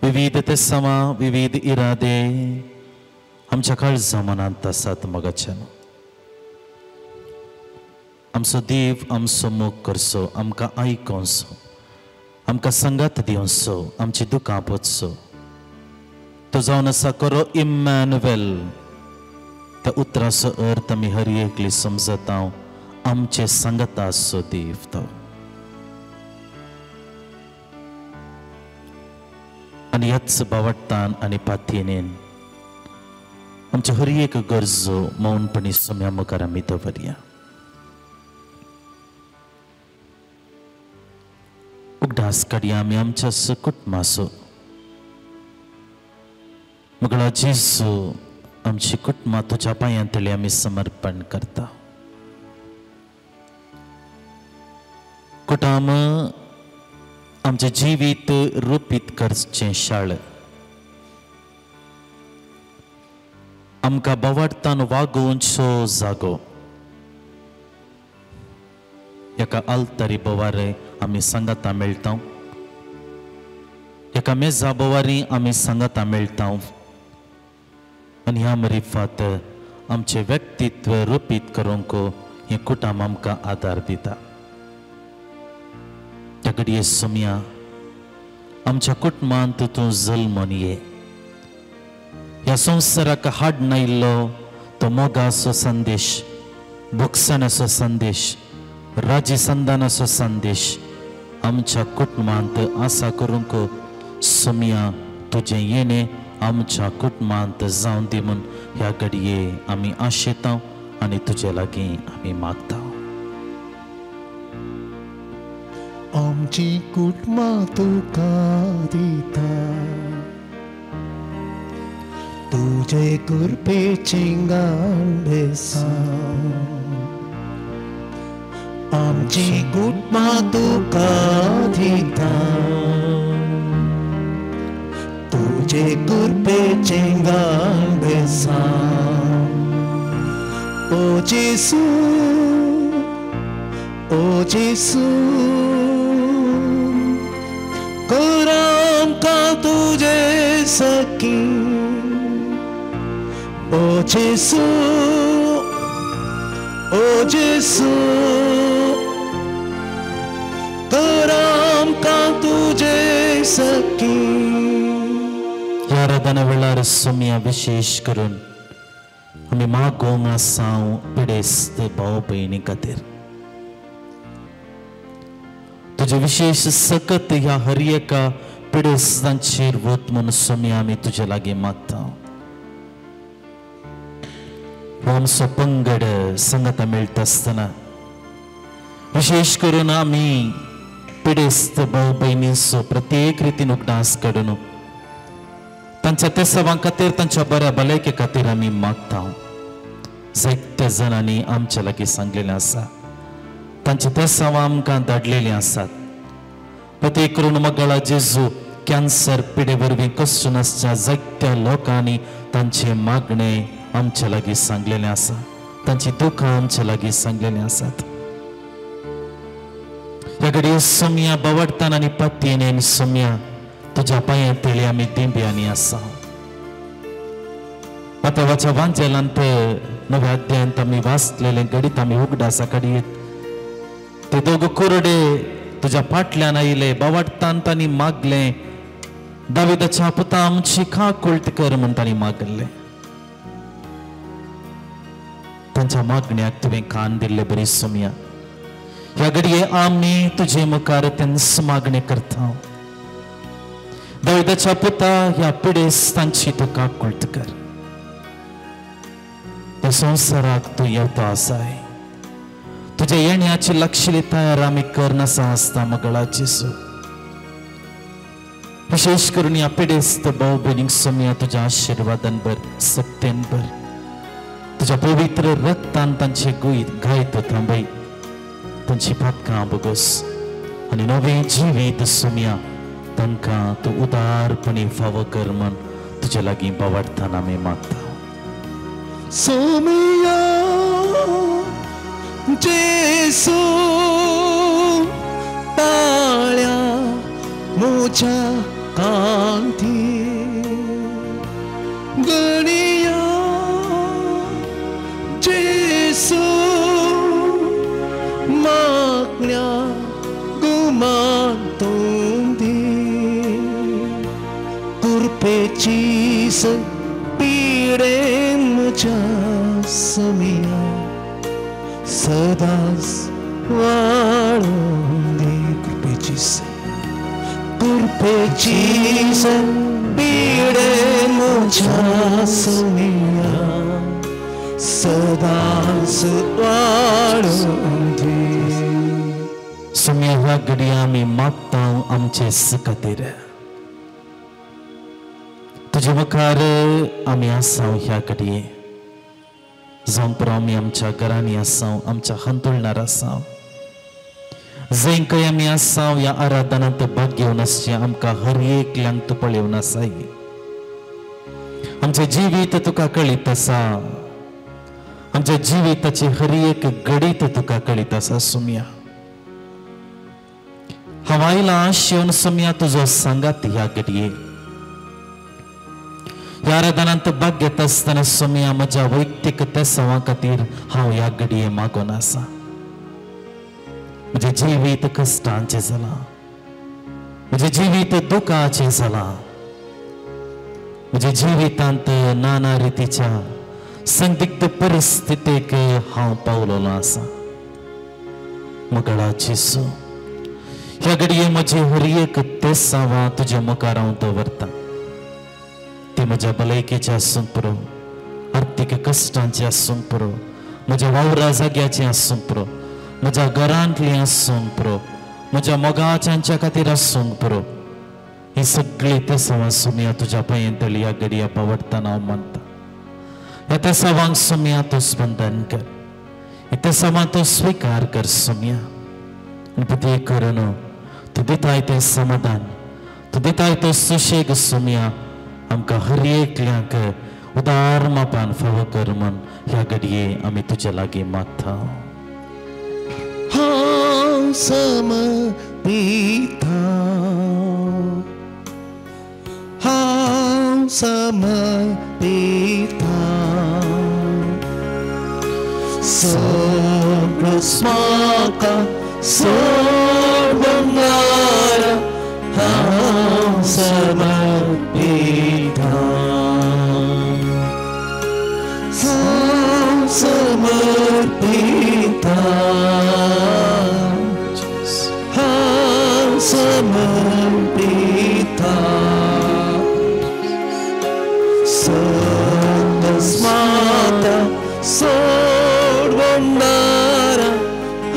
विविध तेसांवां, विविध इरादे आमच्या काळजा मनांत आसात. मोगाच्यान आमचो देव आमचो मोग करचो, आमकां आयकोवचो, आमकां सांगात दिवचो, आमची दुकां पोचचो. तो जावन आसा खरो इम्मॅन्युएल. त्या उतराचो अर्थ आमी हर एकली समजता. आमचे सांगाता आसचो देव तो. आनी ह्याच बावडटान आनी पातयेन आमच्यो हर एक गरजो मौनपणी सोम्या मुखार आमी दवरया. उगडास काडया आमी आमच्या कुटुंबाचो. मगळा जेजू, आमची कुटुंबां तुज्या पांयांतली आमी समर्पण करता. कुटुंब आमचें जिवीत रुपीत करचें शाळ, आमकां बावडटान वागोवचो जागो. एका आल्तारी बोवार आमी सांगाता मेळटा, एका मेजा बोवारी आमी सांगाता मेळटा आनी ह्या मरिफात आमचें व्यक्तित्व रुपीत करूंक हें कुटुंब आमकां आदार दिता. त्या घडये सोम्या आमच्या कुटुंबांत तूं जल्मून ये. ह्या संवसाराक हाडून आयिल्लो तो मोगाचो संदेश, भोगसण्याचो संदेश, राजीसंधानाचो संदेश आमच्या कुटुंबांत आसा करूंक सोम्या तुजें येणें आमच्या कुटुंबांत जावन दी म्हूण ह्या घडये आमी आशेता आनी तुजे लागीं आमी मागता. आमची कुटुंबां तुका दिता, तुजे कृपेचें गांडेसां. आमची कुटुंबां तुका दिता, तुजे कृपेचें गांडेसां. ओ जेसू, ओ जेसू, कर आमकां तुजे सखी. ओ जेसू, ओ जेसू, कर आमकां तुजे सखी. ह्या आराधना वेळार सोम्या विशेश करून आमी मागोवंक आसा पिडेस्त भाव भयणी खातीर. तुजे विशेश सकत ह्या हर एका पिडेस्तांचेर वत म्हूण सोम्या आमी तुजे लागीं मागता. हो आमचो पंगड सांगाता मेळटा आसतना विशेश करून आमी पिडेस्त भाव भयणींचो प्रत्येक रितीन उगडास काडून तांच्या तेसावां खातीर, तांच्या बऱ्या भलायके खातीर आमी मागता. जायत्या जाणांनी आमच्या लागीं सांगलेलें आसा, तांचे तेसावां आमकां धाडलेलीं आसात. प्रत्येक करून मगळा जेजू, कॅन्सर पिडे वरवीं कश्ट नासच्या जायत्या लोकांनी तांचे मागणे आमच्या लागीं सांगलेलें आसा, तांची दुखां आमच्या लागीं सांगलेलीं आसात. ह्या घडये सोम्या बावडटान आनी पातयेन सोम्या तुज्या पांयां तेळी आमी दिंब्यांनी आसा. मातेवाच्या वांजेलांत नव्या अध्यायांत आमी वाचलेलें घडीत आमी उगडासा काडयेत. ते दोग कुरडे तुज्या फाटल्यान आयले, बावडटान तांणी मागलें, दाविदाच्या पुता आमची काकुळट कर म्हूण तांणी मागलें. तांच्या मागण्याक तुवें कान दिल्ले बरी सोम्या. ह्या घडये आमी तुजे मुखार तेंच मागणें करता. दाविदाच्या पुता ह्या पिडेस्तांची तूं काकुळट कर. त्या संवसाराक तूं येवता आसाय, तुज्या येण्याची लक्षली तयार आमी करनासा आसता मगळा जेजू. विशेष करून ह्या पिडेस्त भाव भयणींक सोम्या तुज्या आशिर्वादान भर, सत्तेन भर, तुज्या पवित्र रक्तान तांचे गाय तूं थांबय, तांची पातकां बगोस आनी नवें जिवीत सोम्या तांकां तूं उदारपणी फावो कर म्हण तुज्या लागीं पावाडटाना आमी मागता. सोमिया जेसू ताळ्या मुझ्या कांती गणिया जेसू मागण्या गुमान तुंदी कुरपेची पीडे मुझ्या सोमिया सदांच वाळूं दी. कृपेची कृपेची पीडे मुझ्या सोमिया सदांच वाळूं दी. सोम्या ह्या घडये आमी मागता आमचे खातीर तुजे मुखार आमी आसा ह्या घडये, जावं पुरो आमी आमच्या घरांनी आसा, आमच्या हांतुळणार आसा, जंय खंय आमी आसा ह्या आराधनांत भाग घेवन आसचें आमकां हर एकल्यांक तूं पळोवन आसाय. आमचें जिवीत तुका कळीत आसा, आमच्या जिविताची हर एक घडीत तुका कळीत आसा सोम्या. हांव आयलां आशेवन सोम्या तुजो सांगात ह्या घडये. ह्या आराधनांत भाग घेता आसतना सोम्या म्हज्या वैयक्तीक तेसांवा खातीर हांव ह्या घडये मागून आसा. म्हजें जिवीत कश्टांचें जालां, म्हजें जिवीत दुखाचें जालां, म्हज्या जिवितांत नाना रितीच्या संदिग्ध परिस्थितीक हांव पावलेलो आसा. मगळा जेजू ह्या घडये म्हजी हर एक तेसांवां तुज्या मुखार हांव दवरतां. ती म्हज्या भलायकेचें आसूंक पुरो, आर्थीक कश्टांचें आसूंक पुरो, म्हज्या वावरा जाग्याचें आसूंक पुरो, म्हज्या घरांतलें आसूंक पुरो, म्हज्या मोगाच्यांच्या खातीर आसूंक पुरो. ही सगळी तेसांवां सोम्या तुज्या पांयेंतली ह्या घडये पावडटाना हांव मानता. ह्या तेसांवांक सोम्या तूं स्पंदन कर, ह्या तेसांवां तूं स्विकार कर सोम्या. आनी करून तूं दिताय तें समाधान, तूं दिताय तो सुशेग सोम्या आमकां हर एकल्यांक उदार मापान फावो कर म्हण ह्या घडये आमी तुज्या लागीं मागता. हांव समर्पिता, हांव समर्पिता, सगळो म्हाका सोडून हांव समर्पिता, हांव समर्पिता, हांव समर्पिता, सगळो सोडून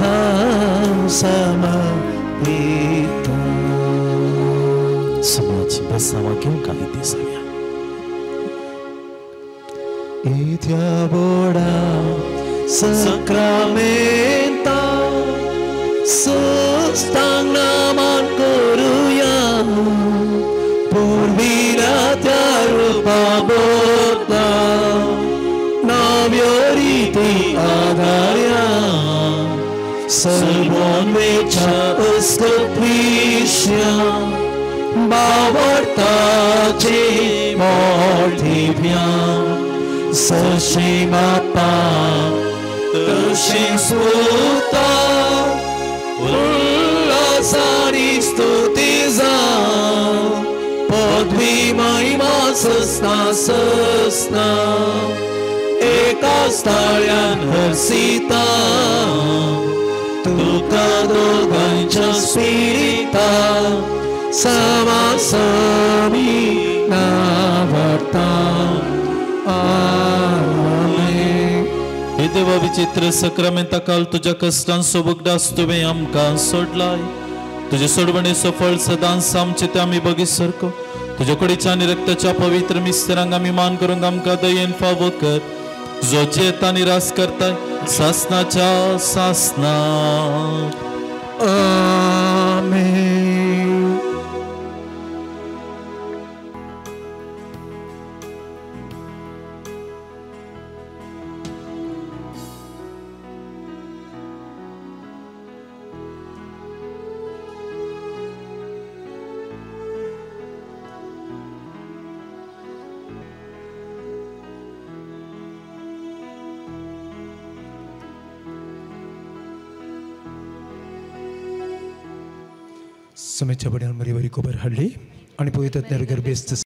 हांव समर्पिता. समाची बेसांवां घेवंक आमी दिसाया. इत्या बोडा सक्रामेंता सुस्तांग नामान करुया पुर्विल्या त्या रुपा बोतला नव्यो रिती आधार्या सर्वोन्वेच्या अस्कत्विश्या बावडताचे मोठेभ्या सशी माता तशी सुता उल्लासानी स्तुती जा पदवी महिमा ससना ससना एका स्थाळ्यान हर्षिता तुका दोगांच्या स्पिरिता समा समर्पिता. देवा विचित्र सक्रामेंता काल तुज्या कश्टांचो उगडास तुवें आमकां सोडलाय. तुजे सोडवणेचो फळ सदांच आमचे ते आमी बगी सारको तुज्या कुडीच्या आनी रक्ताच्या पवित्र मिस्तरांक आमी मान करूंक आमकां दयेन फावो कर, जो जेता आनी रास करताय सासनाच्या सासनाक. आमेन. समेच्या बड्यान मरी बरी खबर हाडली आनी पवित्र गर्भेस्त